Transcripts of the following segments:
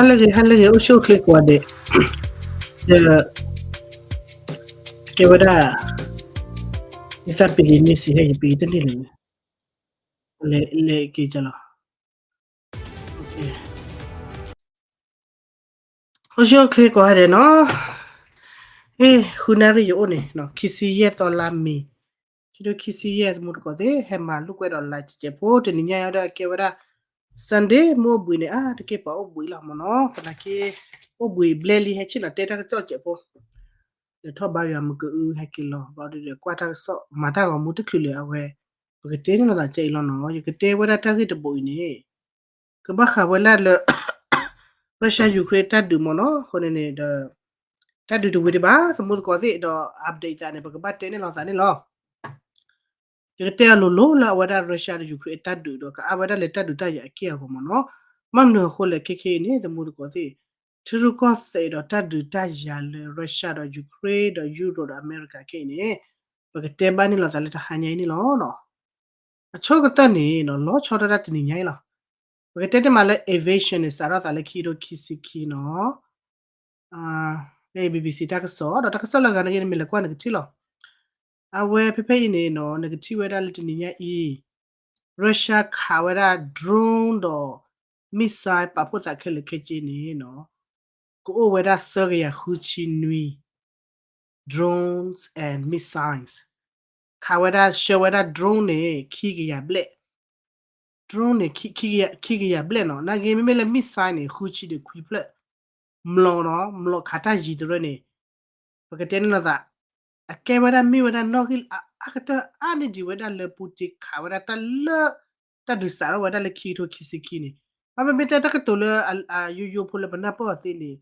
ဟါလၢအဂ့ၤ ဟါလၢအဂ့ၤ အိၣ်ဆူၣ်အိၣ်ချ့ကိးဂၤဒဲး, ဒီး ကဲဝဲဒၣ် ယသးပ့ၤက့ၤန့ၢ်စံးဟဲ ယပ့ၤတန့ၢ်လၢၤ, လဲၤက့ၤကလီၤ, အိၣ်ဆူၣ်အိၣ်ချ့ကိးဂၤဒဲးနီၤ, အ့ ဃုနၣ်ရံၣ်ယအိၣ်န့ၣ် ခံဆံယဲၢ်သီလါမ့ၤ, ခံထိခံဆံယဲၢ် သမူသကိးသ့ၣ် ဟဲမၤလိာ်ကွဲဒီးလၢကဲးဖိ တနံၤညါအံၤဒီးကဲဝဲဒၣ် Sunday မ့ၢ်အိၣ်ဘှံးန့ၣ် အါတက့ၢ်ပှၤအိၣ်ဘှံးလီၤမ့ၢ်နီၤ, သနာ်က့ အိၣ်ဘှံးဘျဲၣ်လံ ဟဲဆ့ၣ်နီၤတဲတၢ်ကစီၣ်ကဲးဖိ, လဲၤထီၣ်ဘါယွၤမုၢ်ကအု ဟဲက့ၤလီၤ ဘျီဒီးကွၢ်တၢ်ကစီၣ် မၤတၢ်ဂီၤမူတချုးလၢအဝဲ ပကတဲန့ၣ်လီၤသးကဲအံၤလီၤနီၤ, ယကတဲဝဲဒၣ်တၢ်ဂ့ၢ်တဘိအံၤန့ၣ် ကဘၣ်ဃးဝဲဒၣ်လၢ Russia Ukraine တၢ်ဒုးမ့ၢ်နီၤ, အဃိန့ၣ်န့ၣ်ဒီး တၢ်ဒုးတဝံၤဒံးဘၣ် သမူသကိးသ့ၣ်ဒီး update သးန့ၣ် ပကဘၣ်တဲန့ၣ်လီၤသးန့ၣ်လီၤ. ယကတဲအလိၤလိၤလၢအဝဲဒၣ် Russia ဒီး Ukraine အတၢ်ဒုးဒီး ကအါဝဲဒၣ်လၢတၢ်ဒုးတၢ်ယၤအက့ၢ်အဂီၤမ့ၢ်နီၤ, မ့ၢ်မနုၤအဃိလဲၣ် ခဲခဲအံၤန့ၣ် သမူသကိးသ့ၣ် ထံရူၢ်ကီၢ်သဲးဒီးတၢ်ဒုးတၢ်ယၤလၢ Russia ဒီး Ukraine ဒီး Europe ဒီး America ခဲအံၤန့ၣ် ပကတဲဘၣ်န့ၣ်လီၤသးလၢတဟါညါအံၤန့ၣ်လီၤ. အဆိကတၢၢ်န့ၣ်နီၤ လီၤဆီဒၣ်တၢ်တနံၤညါအံၤလီၤ. ပကတဲတမံၤလၢ invasion န့ၣ် စးထီၣ်သးလၢခံကထိခံဆံခံနီၤ, လၢ BBC တၢ်ကစီၣ် ဒီးတၢ်ကစီၣ်လၢအဂၤန့ၣ်ဂ့ၤ နမ့ၢ်လဲၤကွၢ်နကထံၣ်လီၤ. အဝဲဖဲဖဲအံၤန့ၣ်နီၤ နကထံၣ်ဝဲဒၣ်လၢတနံၤညါအံၤ Russia ခးဝဲဒၣ် drone ဒီး missile ပာ်ဖှိၣ်သးခဲလၢာ်ခဲဆ့န့ၣ်နီၤ ကအိၣ်ဝဲဒၣ်သၢကယၤဃုဆံနွံ drones and missiles ခးဝဲဒၣ် ဆှၢဝဲဒၣ် drone န့ၣ် ခံကယၤဘျဲၣ်, drone န့ၣ် ခံကယၤဘျဲၣ်နီၤ, နာ်က့မ့မ့ၢ်လၢ missile န့ၣ် ဃုဆံဒီးခွံဖျၢၣ်, မျိာ်နီၤ မျိာ်ခးတၢ်ယံၤတရၢန့ၣ် ပကတဲန့ၣ်လီၤသး အကဲဝဲဒၣ်မ့ၢ်ဝဲဒၣ်နီၣ်ဂံၢ်အါအါကတၢၢ်အါန့ၢ်ဒံးဝဲဒၣ်လၢ Putin ခးဝဲဒၣ်တၢ်လၢ တၢ်ဒုးစးထီၣ်ဝဲဒၣ်လၢခံကထိခံဆံခံန့ၣ်, ဘၣ်မ့မ့ၢ်တဲတၢ်ကတိၤလၢ ယိယိဖိလၢပနၢ်ပၢၢ်အီၤသ့န့ၣ်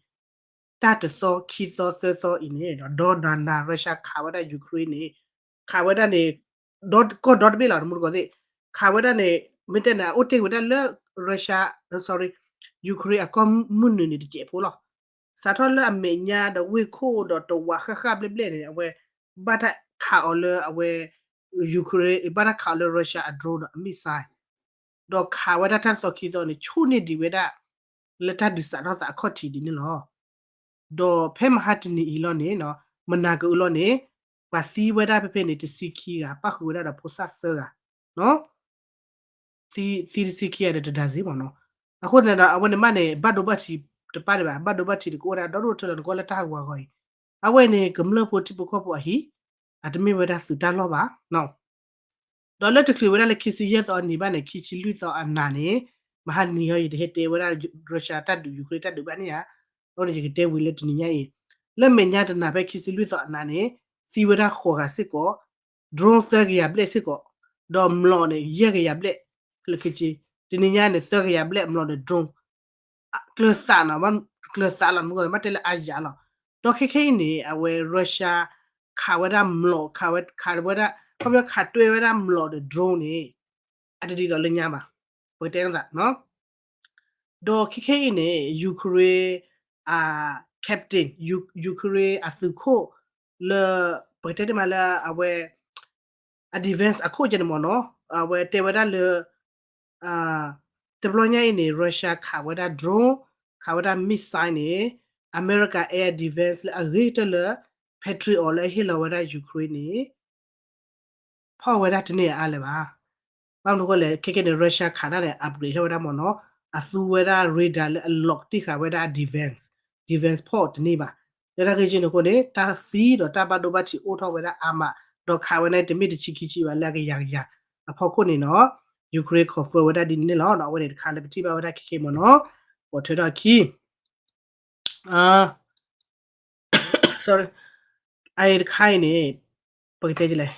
တၢ်တသီခံသီသၢသီအံၤန့ၣ် ဒီးဒီးနၤနၤ Russia ခးဝဲဒၣ် Ukraine န့ၣ် ခးဝဲဒၣ်န့ၣ် ဒီကီၢ်ဒီတဘ့ၣ်လီၤ တမူတကိးသ့ၣ်, ခးဝဲဒၣ်န့ၣ် မ့ၢ်တဲန့ၣ် အအိၣ်တ့ၢ်ဝဲဒၣ်လၢ Russia, sorry, Ukraine အကီၢ်မုၢ်နုာ်န့ၣ်တစဲးဖိလီၤ. စးထီၣ်လၢအမဲာ်ညါဒီးဝ့ၢ်ခိၣ်ဒီးတဝးဃၣ်ဃၣ်ဘျဲၣ်ဘျဲၣ်န့ၣ် အဝဲ ဘၣ်တၢ်ခးအီၤလၢအဝဲ Ukraine ဘၣ်တၢ်ခးအီၤလၢ Russia အ drone ဒီးအ missile ဒီးခးဝဲဒၣ်တၢ်တသီခံသီန့ၣ် ဆူၣ်န့ၢ်ဒံးဝဲဒၣ် လၢတၢ်ဒုးစးထီၣ်သးအခီၣ်ထံးဒ်န့ၣ်လီၤ. ဒီးဖဲမဟါတနံၤအံၤလီၤန့ၣ် မနၤကအုလီၤန့ၣ် ပှၤသံဝဲဒၣ်ဖဲဖဲန့ၣ် တဆံခံဂၤ ပၣ်ဃုာ်ဝဲဒၣ်ဒီးဖိသၣ်သၢဂၤ သံတဆံခံဂၤဒီးတဒါဇ့မ့ၢ်နီၤ. အဃိန့ၣ်ဒီး အဝဲန့ၣ်မးန့ၣ် ဘၣ်ဒိဘၣ်ထံးတပၣ်ဒံးဘၣ်, ဘၣ်ဒိဘၣ်ထံးတကအိၣ်ဒၣ်ဒီဒိၣ်ထၢၣ်လီၤ နကွၢ်လၢတၢ်ဟးဂူာ်ဟးဂီၤအံၤ, အဝဲန့ၣ် ကမျၢၢ်ဖိထံဖိကီၢ်ဖိအဟံၣ် အတမ့ၢ်ဝဲဒၣ်သုးတၢ်လီၢ်ဘၣ်. ဒီးလၢတချုးဝဲဒၣ်လၢခံဆံယဲၢ်သီအနံၤဘၣ်န့ၣ် ခံဆံလွံၢ်သီအနၤန့ၣ် မဟါနံၤဟီ ယတဟဲတဲဝဲဒၣ် Russia တၢ်ဒုး Ukraine တၢ်ဒုးဘၣ်န့ၣ်ဧါ, အဃိန့ၣ် ယကတဲဝံၤလၢတနံၤညါအံၤ, လၢမဲာ်ညါတနၤဖဲခံဆံလွံၢ်သီအနၤန့ၣ် သံဝဲဒၣ်ဃိးဂၤစ့ၢ်ကီး, drone သၢကယၤဘျဲၣ်စ့ၢ်ကီး, ဒီးမျိာ်န့ၣ် ယဲၢ်ကယၤဘျဲၣ်, လၢခံဆံ, တနံၤညါန့ၣ် သၢကယၤဘျဲၣ်မျိာ်ဒီး drone, ကျၢၤသးနီၤ, ကျၢၤသးလီၤ မ့ၢ်ကီမ့ၢ်တဲလၢအါယၤလီၤ. ဒီးခဲခဲအံၤန့ၣ် အဝဲ Russia ခးဝဲဒၣ်မျိာ်, ခးဝဲ, ခးဝဲဒၣ်, ခီပညီခးတွဲဝဲဒၣ်မျိာ်ဒီး drone န့ၣ် အတဒ်သိးလၢညါဘၣ်, ပကတဲန့ၣ်သးနီၤ. ဒီးခဲခဲအံၤန့ၣ် Ukraine အ captain, Ukraine အသုးခိၣ်လၢ ပကတဲန့ၣ်မးလၢအဝဲ အ defense အခိၣ်ကဲန့ၣ်မ့ၢ်နီၤ, အဝဲတဲဝဲဒၣ်လၢ တဘျီညါအံၤန့ၣ် Russia ခးဝဲဒၣ် drone, ခးဝဲဒၣ် missile န့ၣ် America air defense လၢအဂ့ၤကတၢၢ်လၢ Patriot လၢအဟ့ၣ်လီၤဝဲဒၣ် Ukraine န့ၣ် ဖီၣ်ဝဲဒၣ်တန့ၢ်အါလၢၤဘၣ်. ဘၣ်မနုၤအဃိလဲၣ် ခဲခဲန့ၣ် Russia ခးဒၣ်န့ၣ် upgrade ထီၣ်ဝဲဒၣ်မ့ၢ်နီၤ, အသူဝဲဒၣ် radar လၢအ lock တ့ၢ်ဃာ်ဝဲဒၣ် defense, defense ဖီၣ်တန့ၢ်ဘၣ်. လၢတၢ်ဂ့ၢ်ကဲန့ၣ်အဃိန့ၣ် တၢ်သံဒီးတၢ်ဘၣ်ဒိဘၣ်ထံးအိၣ်ထီၣ်ဝဲဒၣ်အါမး, ဒီးခးဝဲန့ၣ်တမ့ၢ်တဆံခံဆံဘၣ်လၢအကယၤကယၤအဖီခိၣ်န့ၣ်နီၤ, Ukraine confirm ဝဲဒၣ်ဒ်န့ၣ်န့ၣ်လီၤ. အဝဲန့ၣ်တခါလၢပထံၣ်ဘၣ်ဝဲဒၣ်ခဲခဲမ့ၢ်နီၤ, ပိာ်ထွဲထီၣ်အခံ sorry, အအံၤတခါအံၤန့ၣ် ပကတဲလဲၣ်,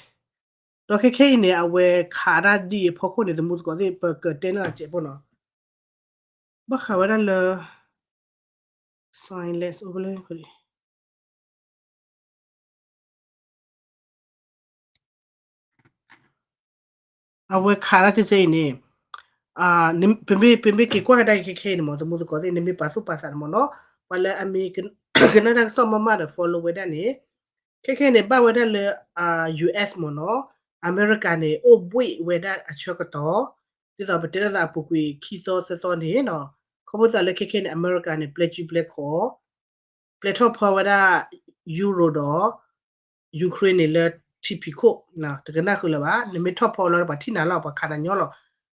ဒီးခဲခဲအံၤန့ၣ် အဝဲခးဒၣ်ဒ်အံၤအဖီခိၣ်န့ၣ် သမူသကိးသ့ၣ် ပကတဲန့ၣ်လီၤစဲးဖိနီၤ, ဘၣ်ဃးဝဲဒၣ်လၢ silence အိၣ်ဖဲလဲၣ် အဝဲခးဒၣ်ကဲကဲအံၤန့ၣ်, ပမ့ၢ်, ပမ့ၢ်က့ၤကွၢ်ကဒါက့ၤခဲခဲအံၤန့ၣ်မ့ၢ် သမူသကိးသ့ၣ် နမ့ၢ်ပာ်သူၣ်ပာ်သးန့ၣ်မ့ၢ်နီၤ, ပှၤလၢအမ့ၢ်ကနၣ်တၢ်ကစီၣ်မးမးဒီး follow ဝဲဒၣ်န့ၣ်, ခဲခဲန့ၣ် ဘၣ်ဝဲဒၣ်လၢ US မ့ၢ်နီၤ, အမဲရကၤန့ၣ် အိၣ်ဘှ့ၣ်ဝဲဒၣ်အဆၢကတီၢ်, ဒ်သိးပတဲလိာ်သးအပူၤကွံာ်ခံသီသၢသီန့ၣ်နီၤ, ခီဖျိသးလၢခဲခဲန့ၣ် အမဲရကၤန့ၣ် ပျဲစုပျဲခီၣ် ပျဲထီၣ်ဖီဝဲဒၣ် Euro ဒီး Ukraine န့ၣ်လၢ ထံဖံးခိၣ်, တကနၣ်ဃုာ်လၢၤဘၣ်, နမ့ၢ်ထီၣ်ဖီလီၤ ပှၤထံၣ်နၤလီၤ ပှၤခးနၤညီလီၤ.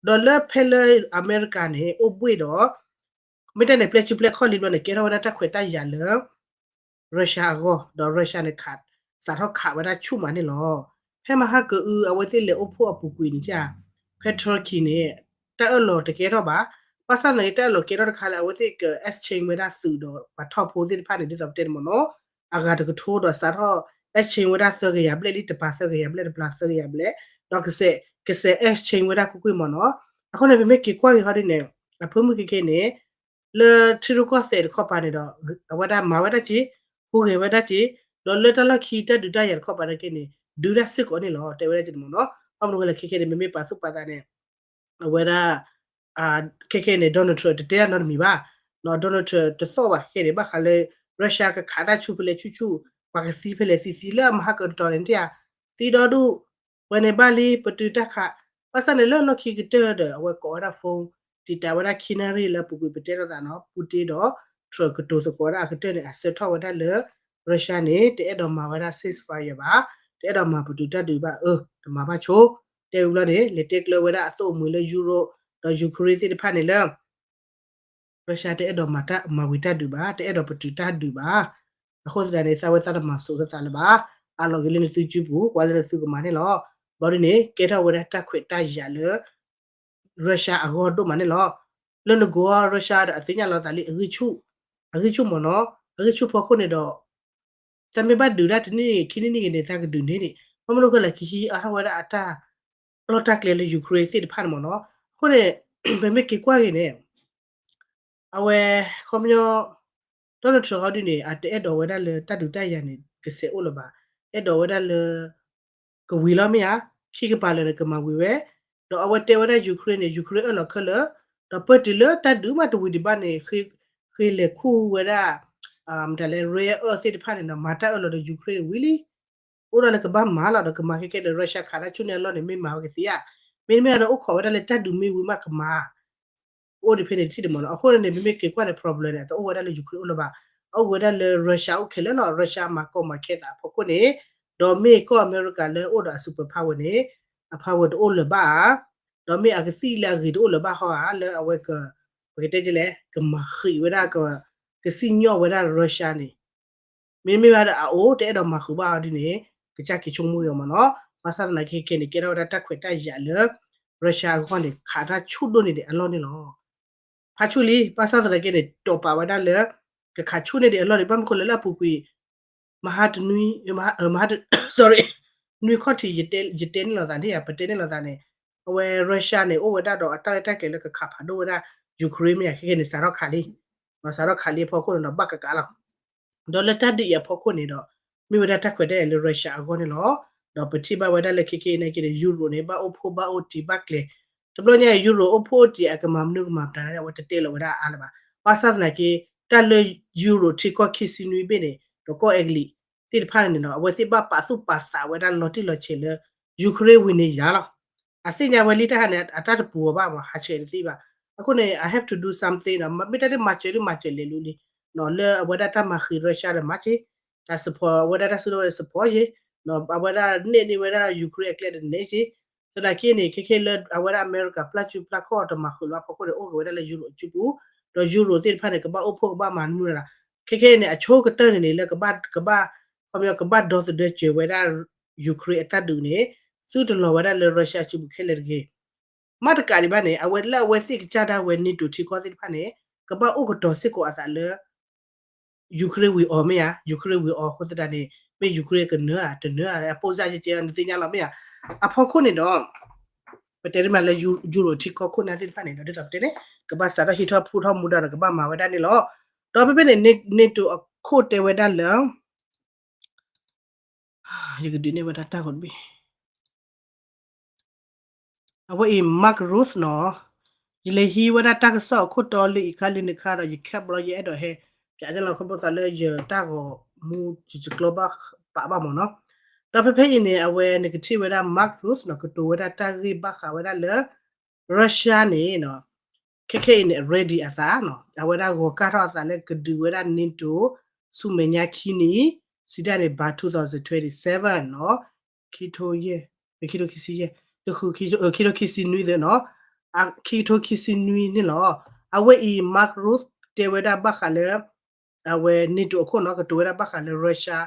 ဒီးလၢဖဲလၢအမဲရကၤန့ၣ် အိၣ်ဘှ့ၣ်ဒီး မ့ၢ်တဲန့ၣ် ပျဲစုပျဲခီၣ်လံဘျီန့ၣ် ကဲထီၣ်ဝဲဒၣ်တၢ်ခွဲးတၢ်ယာ်လၢ Russia အဂီၢ်, ဒီး Russia န့ၣ် စးထီၣ်ခးဝဲဒၣ်ဆူၣ်မးန့ၣ်လီၤ. ဖဲမဟါကအု အဝဲသ့ၣ်လဲၤအိၣ်ဖှိၣ်အပူၤကွံာ်န့ၣ် ဖဲ Turkey န့ၣ် တၢ်အၢၣ်လီၤတကဲထီၣ်ဘၣ်. ဘၣ်ဆၣ်သနာ်က့ တၢ်အၢၣ်လီၤကဲထီၣ်တခါလၢ အဝဲသ့ၣ်က exchange ဝဲဒၣ်သုးဒီးပှၤထီၣ်ဖိသ့ၣ်တဖၣ်န့ၣ် ဒ်သိးပတဲန့ၣ်မ့ၢ်နီၤ, အဂၤတကထိဒီးစးထီၣ် exchange ဝဲဒၣ်သၢကယၤဘျဲၣ်လံ တပၤသၢကယၤဘျဲၣ် တပၤသၢကယၤဘျဲၣ်, ဒီးကစဲး ကစဲး exchange ဝဲဒၣ်ကွ့ၢ်ကွ့ၢ်မ့ၢ်နီၤ. အဃိန့ၣ် ပမ့ၢ်က့ၤကွၢ်က့ၤဟီဒ်န့ၣ် အဖၢမုၢ်ခဲခဲန့ၣ် လၢထံရူၢ်ကီၢ်သဲးတခီပၤန့ၣ်ဒီး အဝဲဒၣ်မၤဝဲဒၣ်က့, ဟူးဂဲၤဝဲဒၣ်က့, ဒီးလၢတၢ်လီၢ်ခံတၢ်ဒုးတၢ်ယၤတခီပၤနာ်က့န့ၣ် ဒုးတၢ်စ့ၢ်ကီးန့ၣ်လီၤ တဲဝဲဒၣ်က့န့ၣ်မ့ၢ်နီၤ. ဘၣ်မနုၤဝဲလဲၣ် ခဲခဲန့ၣ် မ့မ့ၢ်ပာ်သူၣ်ပာ်သးန့ၣ် အဝဲဒၣ် ခဲခဲန့ၣ် Donald Trump တတဲတၢ်နီတမံၤဘၣ်, Donald Trump တသီၣ်ဘၣ်ခဲန့ၣ် ဘၣ်ဃးလၢ Russia ကခးတၢ်ဆူၣ်ဖဲလဲၣ်ဆူၣ်ဆူၣ်, ပှၤကသံဖဲလဲၣ်သံသံ လၢအမဟါကတတီၤန့ၣ် တၢ်သံဒီဒူၣ်, ဝဲန့ၣ်ဘၣ်လံ ပတုာ်တၢ်ခး, ဘၣ်ဆၣ်န့ၣ်လၢလီၢ်ခံကတၢၢ်ဒီး အဝဲကိးဝဲဒၣ် phone တံာ်တာ်ဝဲဒၣ်ခံနၣ်ရံၣ်လၢအပူၤကွံာ် ပတဲလိာ်သးနီၤ Putin ဒီး Trump ကတိၤသကိးဒၣ်အကတၢၢ်န့ၣ် အဆၢထီၣ်ဝဲဒၣ်လၢ Russia န့ၣ် တအဲၣ်ဒိးမၤဝဲဒၣ် ceasefire ဘၣ်, တအဲၣ်ဒိးမၤပတုာ်တၢ်ဒုးဘၣ်အၢ တမၤဘၣ်ဆိ, တဲဝံၤဘျီန့ၣ် လဲၤတဲကျၢၤဝဲဒၣ်အသိၣ်အမှံၤလၢ Europe ဒီး Ukraine သ့ၣ်တဖၣ်န့ၣ်လၢ Russia တအဲၣ်ဒိးမၤဝံၤတၢ်ဒုးဘၣ်, တအဲၣ်ဒိးပတုာ်တၢ်ဒုးဘၣ်. အဃိသတးန့ၣ် သးဝဲသးတမၤစိးထီၣ်သးလၢၤဘၣ်, အးလီၤက့ၤလၢနသုစုပူၤ ကွၢ်လၢနသုကမၤန့ၣ်လီၤ. ဘျီဒ်န့ၣ် ကဲထီၣ်ဝဲဒၣ်တၢ်ခွဲးတၢ်ယာ်လၢ Russia အဂီၢ်ဒိၣ်မးန့ၣ်လီၤ. လၢနကိး Russia ဒီးအသ့ၣ်ညါလီၤသးလံ အဂံၢ်ဆူၣ်, အဂံၢ်ဆူၣ်မ့ၢ်နီၤ, အဂံၢ်ဆူၣ်ဖီခိၣ်န့ၣ်ဒီး သးမ့ၢ်ဘၣ်ဒုးဒၣ်တနံၣ်ခံနံၣ်န့ၣ် သးကဒုးန့ၢ်ဒံး, ဘၣ်မနုၤဃိလဲၣ် ကဟံးအါထီၣ်ဝဲဒၣ်အတၢ်လီၢ်တၢ်ကျဲလၢ Ukraine သ့ၣ်တဖၣ်န့ၣ်မ့ၢ်နီၤ. အဃိန့ၣ် ပမ့ၢ်က့ၤကွၢ်က့ၤန့ၣ် အဝဲ ခီပညီ Donald Trump ဟီဒ်န့ၣ် အတအဲၣ်ဒိးဝဲဒၣ်လၢတၢ်ဒုးတၢ်ယၤန့ၣ် ကစဲးအိၣ်လၢၤဘၣ်, အဲၣ်ဒိးဝဲဒၣ်လၢ ကဝံၤလီၤမ့ၢ်ဧါ, ခံကပၤလၢာ်န့ၣ် ကမၤဝံၤဝဲ, ဒီးအဝဲတဲဝဲဒၣ် Ukraine န့ၣ် Ukraine အၢၣ်လီၤခဲလၢာ်, ဒီးပၢၢ်တုၤလၢတၢ်ဒုးမးတဝံၤဒံးဘၣ်န့ၣ် ဃ့လဲၤခူၣ်ဝဲဒၣ် မတၤလဲၣ် rare earth သ့ၣ်တဖၣ်န့ၣ်ဒီး မၤတၢ်အၢၣ်လီၤဒီး Ukraine န့ၣ်ဝံၤလံ, အိၣ်ဒၣ်လၢကဘၣ်မၤလီၤဒီးကမၤခဲကဲဒီး Russia ခးတၢ်ဆူၣ်န့ၢ်အလီၢ်န့ၣ် မ့ၢ်မၤဝဲကသ့ဧါ, မ့တမ့ၢ်ဒီးအိၣ်ခိးဝဲဒၣ်လၢတၢ်ဒုးမ့ၢ်ဝံၤမးကမၤ အိၣ်ဒံးဖဲန့ၣ်တထံၣ်ဒံးမ့ၢ်နီၤ. အဃိန့ၣ် ပမ့ၢ်က့ၤကွၢ်န့ၣ် problem န့ၣ် အတအိၣ်ဝဲဒၣ်လၢ Ukraine အိၣ်လၢၤဘၣ်, အအိၣ်ဝဲဒၣ်လၢ Russia အိၣ်ခဲလၢာ်လီၤ. Russia မၤကီမၤခဲသးအဖီခိၣ်န့ၣ်, ဒီးမ့ၢ်ကီၢ်အမဲရကၤလၢအိၣ်ဒီးအ super power န့ၣ် အ power တအိၣ်လၢၤဘၣ်ဧါ, ဒီးမ့ၢ်အကသံၣ်လၢအဂ့ၤတအိၣ်လၢၤဘၣ်ဟီဧါ, လၢအဝဲက ပကတဲကလဲၣ် ကမၤဃံးဝဲဒၣ် ကစံၣ်ညီၣ်ဝဲဒၣ် Russia န့ၣ် မ့တမ့ၢ်ဘၣ်ဒီးအအိၣ် တအဲၣ်ဒိးမၤဃုာ်ဘၣ်အီၤဒ်န့ၣ် ကစၢ်က့ၤဆိကမိၣ်က့ၤအီၤမ့ၢ်နီၤ. ဘၣ်ဆၣ်သနာ်က့ခဲန့ၣ် ကဲထီၣ်ဝဲဒၣ်တၢ်ခွဲးတၢ်ယာ်လၢ Russia အဂီၢ်န့ၣ် ခးတၢ်ဆူၣ်ဒိၣ်န့ၢ်ဒံးအလီၢ်န့ၣ်လီၤ. ဖးဆူၣ်လံ ဘၣ်ဆၣ်သနာ်က့န့ၣ် တီၢ်ပာ်ဝဲဒၣ်လၢ ကခးဆူၣ်န့ၢ်ဒံးအလီၢ်န့ၣ် ဘၣ်မနုၤဃိလဲၣ်လၢအပူၤကွံာ် မဟါတနွံ မဟါ sorry နွံခီၣ်ထံး ယတဲန့ၢ်လိာ်သးန့ၣ် ပတဲန့ၢ်လိာ်သးန့ၣ် အဝဲ Russia န့ၣ် အိၣ်ဝဲဒၣ်ဒီးအတၢ်ရဲၣ်တၢ်ကျဲၤလၢကခးဖးဒိၣ်ဝဲဒၣ် Ukraine မ့ၢ်ဧါ, ခဲကနံၣ်န့ၣ် စးထီၣ်ခးလံ, စးထီၣ်ခးလံအဖီခိၣ်န့ၣ်ဒီး ဘၣ်ကကးလီၤ. ဒီးလၢတၢ်ဒုးအံၤအဖီခိၣ်န့ၣ်ဒီး မ့ၢ်ဝဲဒၣ်တၢ်ခွဲးတၢ်ယာ်လၢ Russia အဂီၢ်န့ၣ်လီၤ. ဒီးပထံၣ်ဘၣ်ဝဲဒၣ်လၢခဲခဲအံၤနာ်က့န့ၣ် Europe န့ၣ် ဘၣ်အိၣ်ဖှိၣ်ဘၣ်အိၣ်တံၤဘၣ်ကျဲၤ, တဘျီညါအံၤ Europe အိၣ်ဖှိၣ်အိၣ်တံၤအကမၤမနုၤကမၤပတၢ်န့ၣ် အဝဲတတဲလီၤဝဲဒၣ်အါလၢၤဘၣ်. ဘၣ်ဆၣ်သနာ်က့ တၢ်လၢ Europe ထံကီၢ်ခံဆံနွံဘ့ၣ်န့ၣ် ဒီးကီၢ်အဲကလံးသ့ၣ်တဖၣ်န့ၣ်ဒီး အဝဲသ့ၣ်ဘၣ်ပာ်သူၣ်ပာ်သးဝဲဒၣ်လီၤတံၢ်လီၤဆဲးလၢ Ukraine ဝံၤန့ၣ်ယၤလီၤ. အသ့ၣ်ညါဝဲလံတၢ်ခါန့ၣ် အတၢ်တပူၤအီၤဘၣ်မး ဟးဆှဲးတသ့ဘၣ်. အဃိန့ၣ် I have to do something ဒီး မ့ၢ်တၢ်ဒ်မၤစၢၤဒ်မၤစၢၤလဲၤလူလံ လၢအဝဲဒၣ်တၢ်မၤဃံး Russia ဒီးမၤစ့, တၢ် support အဝဲဒၣ်တၢ်စုလီၢ်ဝဲ support ယ့, အဝဲဒၣ်နဲၣ်န့ၢ်ဝဲဒၣ် Ukraine အကျဲဒီးနဲၣ်က့, သနာ်က့န့ၣ် ခဲခဲလၢအဝဲဒၣ်အမဲရကၤပျၢ်စုပျၢ်ခီၣ်တမၤဃုာ်လီၤအဖီခိၣ်န့ၣ် အိၣ်က့ၤဝဲဒၣ်လၢ Europe အစုပူၤ, ဒီး Europe သ့ၣ်တဖၣ်န့ၣ် ကဘၣ်အိၣ်ဖှိၣ်ကဘၣ်မၤနုၤလီၤ. ခဲခဲအံၤန့ၣ် အဆိကတၢၢ်န့ၣ်န့ၣ် လၢကဘၣ် ကဘၣ် ခီပညီကဘၣ်ဒီသဒၢစၢၤဝဲဒၣ် Ukraine အတၢ်ဒုးန့ၣ် သုတလီၤဝဲဒၣ်လၢ Russia အစုပူၤခဲလၢာ်တဂ့ၤ. မ့ၢ်တကးဒံးဘၣ်န့ၣ် အဝဲလၢအဝဲသ့ၣ်ကစၢ်ဒၣ်ဝဲ NATO ထံကီၢ်သ့ၣ်တဖၣ်န့ၣ် ကဘၣ်အိၣ်ကတီၤစ့ၢ်ကီးအသးလၢ Ukraine ဝံၤအီၤမ့ၢ်ဧါ, Ukraine ဝံၤအီၤအဃိသတးန့ၣ် မ့ၢ် Ukraine ကနၢၤဧါ တနၢၤဧါ အပိၢ်စၢ်ကဲကဲနသ့ၣ်ညါလီၤမ့ၢ်ဧါ. အဖီခိၣ်န့ၣ်ဒီး ပတဲတမံၤလၢ Europe ထံကီၢ်ခိၣ်နၢ်သ့ၣ်တဖၣ်န့ၣ်ဒီး ဒ်သိးပတဲန့ၣ် ကဘၣ်စးထီၣ်ဟံးထီၣ်ဖှိၣ်ထီၣ်မူဒါဒီးကဘၣ်မၤဝဲဒၣ်န့ၣ်လီၤ. ဒီးဖဲဖဲန့ၣ် NATO အခိၣ်တဲဝဲဒၣ်လၢ ယကဒုးနဲၣ်ဝဲဒၣ်တၢ်ဂီၤတဘ့ၣ် အဝဲအံၤ Mark Rutte နီၤ, ယလဲၤဟံးဝဲဒၣ်တၢ်ကစီၣ်အခိၣ်တီလၢအံၤခါလံန့ၣ်ခါဒီး ယခဲဘျီယအဲၣ်ဒိးဟဲ ပျးစဲလီၤခီဖျိသးလၢယတၢ်ဂီၤမူ ယကျိဘၣ်ပာ်ဘၣ်မ့ၢ်နီၤ. ဒီးဖဲဖဲအံၤန့ၣ် အဝဲန့ၣ်ကထံၣ်ဝဲဒၣ် Mark Rutte နီၤ ကတိၤဝဲဒၣ်တၢ်ဂ့ၢ်ဘၣ်ဃးဝဲဒၣ်လၢ Russia န့ၣ် ခဲခဲအံၤန့ၣ် ready အသးနီၤ အဝဲဒၣ်ဂီၤကၢ်ထီၣ်အသးလၢကဒုးဝဲဒၣ် NATO ဆူမဲာ်ညါခံနံၣ် စံးတၢ်န့ၣ် ဘၣ် twenty twenty-seven နီၤ ခံထိယဲၢ်, ခံထိခံဆံယဲၢ်, ခံထိခံဆံနွံသ့နီၤ, ခံထိခံဆံနွံန့ၣ်လီၤ. အဝဲအံၤ Mark Rutte တဲဝဲဒၣ်ဘၣ်ဃးလၢ အဝဲ NATO အခိၣ်နီၤ ကတိၤဝဲဒၣ်ဘၣ်ဃးလၢ Russia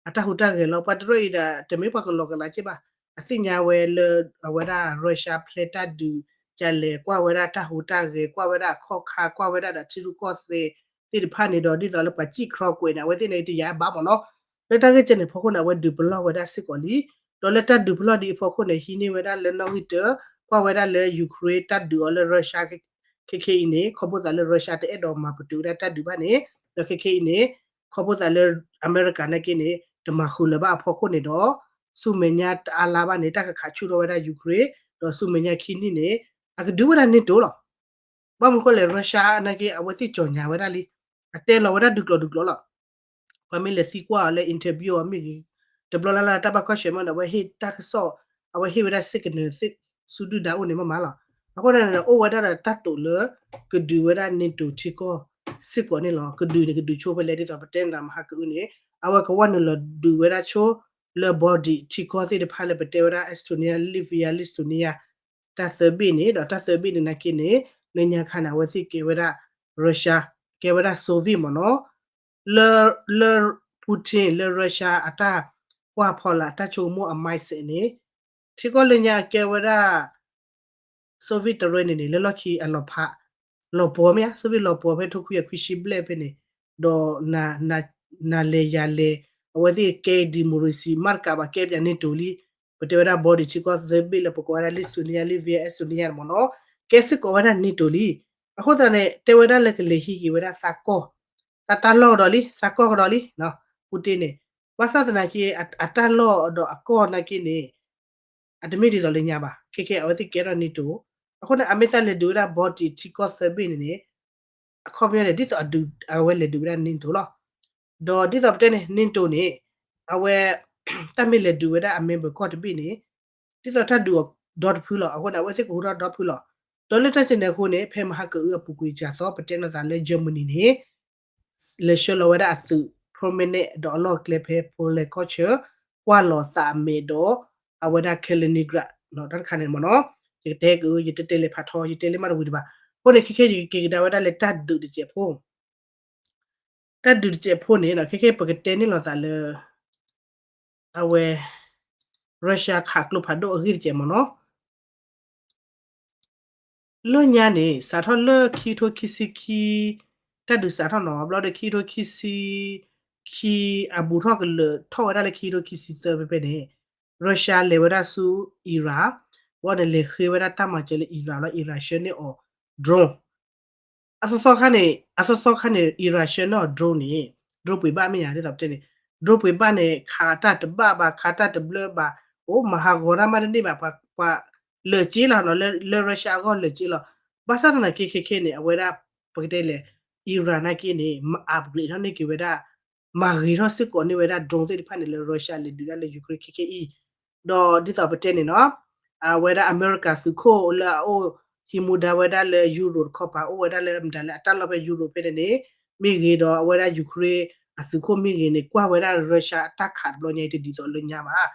အတၢ်ဟူးတၢ်ဂဲၤလီၤ. ပှၤတရၢအံၤဒီး တမ့ၢ်ပှၤကလီၤကလးက့ဘၣ်, အသ့ၣ်ညါဝဲလၢ အဝဲဒၣ် Russia ဖျဲးတၢ်ဒုး ကလဲၤကွၢ်ဝဲဒၣ်တၢ်ဟူးတၢ်ဂဲၤ ကွၢ်ဝဲဒၣ်အခီၣ်ခါ ကွၢ်ဝဲဒၣ်ဒီးထံရူၢ်ကီၢ်သဲးသ့ၣ်တဖၣ်န့ၣ်ဒီး ဒ်သိးလၢပှၤစံၣ်ခြီကွဲးန့ၣ် အဝဲသ့ၣ်န့ၣ်တယာ်ဘၣ်မ့ၢ်နီၤ. လၢတၢ်ဂ့ၢ်ကဲန့ၣ်အဖီခိၣ်န့ၣ် အဝဲဒုးပလီၢ်ဝဲဒၣ်စ့ၢ်ကီးလံ. ဒီးလၢတၢ်ဒုးပလီၢ်ဒ်အံၤအဖီခိၣ်န့ၣ် ဟံးန့ၢ်ဝဲဒၣ်လၢနီၣ်ဂံၢ်တၢ ကွၢ်ဝဲဒၣ်လၢ Ukraine တၢ်ဒုးအီၤလၢ Russia ခဲခဲအံၤန့ၣ် ခီဖျိသးလၢ Russia တအဲၣ်ဒိးမၤပတုာ်ဝဲဒၣ်တၢ်ဒုးဘၣ်န့ၣ် ဒီးခဲခဲအံၤန့ၣ် ခီဖျိသးလၢအမဲရကၤနာ်က့န့ၣ် တမၤဃုာ်လၢၤဘၣ်အဖီခိၣ်န့ၣ်ဒီး ဆူမဲာ်ညါတအါလါဘၣ်န့ၣ် တၢ်ကခးဆူၣ်ထီၣ်ဝဲဒၣ် Ukraine ဒီးဆူမဲာ်ညါခံနံၣ်န့ၣ် အကဒုးဝဲဒၣ် NATO လီၤ. ဘၣ်မနုၤဃိလဲၣ် Russia နာ်က့ အဝဲသ့ၣ်ကၠီၣ်ညါဝဲဒၣ်လံ, အတဲလီၤဝဲဒၣ်ဒုးကျိၤဒုးကျိၤလီၤ. ပှၤမ့ၢ်လဲၤသံကွၢ်အီၤလၢ interview အီၤမ့ၢ်ဂ့ၤ, တဘျီလၢ်လၢ်တၢ်ဘၣ်ကွၢ်ဆၢၣ်မဲာ်ဒီး အဝဲဟ့ၣ်တၢ်ကစီၣ်, အဝဲဟ့ၣ်ဝဲဒၣ် signal ဆူဒုၣ်ဒါအိၣ်န့ၣ်မးမးလီၤ. အဃိန့ၣ် အိၣ်ဝဲဒၣ်ဒီးတၢ်တိာ်လၢ ကဒုးဝဲဒၣ် NATO ထံကီၢ်စ့ၢ်ကီးန့ၣ်လီၤ. ကဒုးန့ၣ် ကဒုးဆိဖဲလဲၣ်ဒ်သိးပတဲနၤမဟါကအုန့ၣ် အဝဲကဝဲနုာ်လီၤဒုးဝဲဒၣ်ဆိ လၢ Baltic ထံကီၢ်သ့ၣ်တဖၣ်လၢပတဲဝဲဒၣ် Estonia, Latvia, Lithuania တၢ်သၢဘ့ၣ်န့ၣ် ဒီးတၢ်သၢဘ့ၣ်န့ၣ်နာ်က့န့ၣ် လၢညါခါန့ၣ် အဝဲသ့ၣ်ကဲဝဲဒၣ် Russia, ကဲဝဲဒၣ် Soviet မ့ၢ်နီၤ. လၢ လၢ Putin လၢ Russia အတၢ်ကွၢ်ဖီလာ်အတၢ်ဆိကမိၣ်အ mindset န့ၣ် ထံကီၢ်လၢညါကဲဝဲဒၣ် Soviet တရၢန့ၣ်န့ၣ် လၢလီၢ်ခံအလီၤဖး လီၤပှီၤမ့ၢ်ဧါ, Soviet လီၤပှီၤဖဲထိခွံကယၤခွံဆံဘျဲၣ်ဖဲန့ၣ်, ဒီး နၤလဲၤယၤလဲၤ, အဝဲသ့ၣ်ကဲ democracy မ့ၢ်တကးဘၣ် ကဲပၠး NATO လံ. ပတဲဝဲဒၣ် Baltic ထံကီၢ်သၢဘ့ၣ်လၢပကိးဝဲဒၣ် Lithuania, Latvia, Estonia န့ၣ်မ့ၢ်နီၤ, ကဲစ့ၢ်ကီးဝဲဒၣ် NATO လံ. အဃိသတးန့ၣ် တဲဝဲဒၣ်လၢကလဲၤဟံးက့ၤဝဲဒၣ်သးကီၢ်, သးတၢ်လီၢ်ကဒီးလံ, သးကီၢ်ကဒီးလံ, Putin န့ၣ်. ဘၣ်ဆၣ်သနာ်က့ အတၢ်လီၢ်ဒီးအကီၢ်နာ်က့န့ၣ် အတမ့ၢ်ဒ်သိးလၢညါဘၣ်. ခဲခဲ အဝဲသ့ၣ်ကဲထီၣ် NATO. အဃိန့ၣ် အမ့ၢ်သးလဲၤဒုးဝဲဒၣ် Baltic ထံကီၢ်သၢဘ့ၣ်န့ၣ်န့ၣ် အခီပညီန့ၣ် ဒ်သိးအဒုး အဝဲလဲၤဒုးဝဲဒၣ် NATO လီၤ. ဒီးဒ်သိးပတဲန့ၣ် NATO န့ၣ် အဝဲ တၢ်မ့ၢ်လဲၤဒုးဝဲဒၣ်အ member ကီၢ်တဘ့ၣ်န့ၣ် ဒ်သိးတၢ်ဒုးအီၤဒီတဖုလီၤ. အဃိန့ၣ် အဝဲသ့ၣ်ကဟူထီၣ်ဒီဖုလီၤ. ဒီးလၢတၢ်စံးန့ၣ်အဃိန့ၣ် ဖဲမဟါကအုအပူၤကွံာ်စှၤသီ ပတဲနီၢ်သးလၢ Germany န့ၣ် လဲၤဆှၢလီၤဝဲဒၣ်အသုး prominent ဒီးအလီၢ်အကျဲဖဲ Poland ကီၢ်ဆၢ ကွၢ်လီၤသးအမဲာ်ဒီး အဝဲဒၣ် Kaliningrad တၢ်တခါန့ၣ်မ့ၢ်နီၤ. ယကတဲက့ၤ ယတတဲလဲၤဖးထီ ယတဲလၢမ့ၢ်တဝံၤတဘၣ်. အဃိန့ၣ် ခဲခဲယကက့ၤကဒါဝဲဒၣ်လၢတၢ်ဒုးတစဲးဖိ တၢ်ဒုးတစဲးဖိန့ၣ် ခဲခဲပကတဲန့ၢ်လီၤသးလၢ အဝဲ Russia ခးကျိဖးဒိၣ်အဂ့ၢ်တစဲးမ့ၢ်နီၤ. လၢညါန့ၣ် စးထီၣ်လၢခံကထိခံဆံခံ တၢ်ဒုးစးထီၣ်နီၤ ဘျီဒီးခံကထိခံဆံခံ အဘူးထီၣ်ကလၢာ်ထီၣ်ဝဲဒၣ်လၢခံကထိခံဆံသၢဖဲဖဲန့ၣ် Russia လဲၤဝဲဒၣ်ဆူ Iran ဘီန့ၣ်လဲၤဃ့ဝဲဒၣ်တၢ်မၤစၢၤလၢ Iran လီၤ, Iran ဆှၢန့ၢ်အီၤ drone အသီသီခါန့ၣ်, အသီသီခါန့ၣ် Iran ဆှၢန့ၢ်အီၤ drone န့ၣ် drone ပှ့ၤဘၣ်မ့ၢ်ဧါ, ဒ်သိးပတဲန့ၣ် drone ပှ့ၤဘၣ်န့ၣ် ခးတၢ်တဘၣ်ဘၣ်, ခးတၢ်တဘျၢဘၣ်, အိၣ်မၤဟးဂီၤတၢ်မးတန့ၢ်ဘၣ်, ပှၤ ပှၤလၢာ်က့လီၤနီၤ, လၢ လၢ Russia အဂီၢ်လၢာ်က့လီၤ. ဘၣ်ဆၣ်သနာ်က့ ခဲခဲန့ၣ် အဝဲဒၣ် ပကတဲလဲၣ် Iran နာ်က့န့ၣ် upgrade ထီၣ်န့ၢ်က့ၤဝဲဒၣ် မၤဂ့ၤထီၣ်စ့ၢ်ကီးန့ၢ်ဝဲဒၣ် drone သ့ၣ်တဖၣ်န့ၣ်လၢ Russia လဲၤဒုးဒၣ်လၢ Ukraine ခဲခဲအံၤ, ဒီးဒ်သိးပတဲန့ၣ်နီၤ, အဝဲဒၣ်အမဲရကၤသုးခိၣ်လၢအအိၣ်ဟံးမူဒါဝဲဒၣ်လၢ Europe တခီပၤ အိၣ်ဝဲဒၣ်လၢမတၤလၢအတၢ်လီၢ်ဖဲ Europe ဖဲန့ၣ်န့ၣ် မ့ၢ်ဂ့ၤဒီး အဝဲဒၣ် Ukraine အသုးခိၣ်မ့ၢ်ဂ့ၤန့ၣ် ကွၢ်ဝဲဒၣ် Russia အတၢ်ခးတဘျီညါအံၤ တဒ်သိးလၢညါဘၣ်.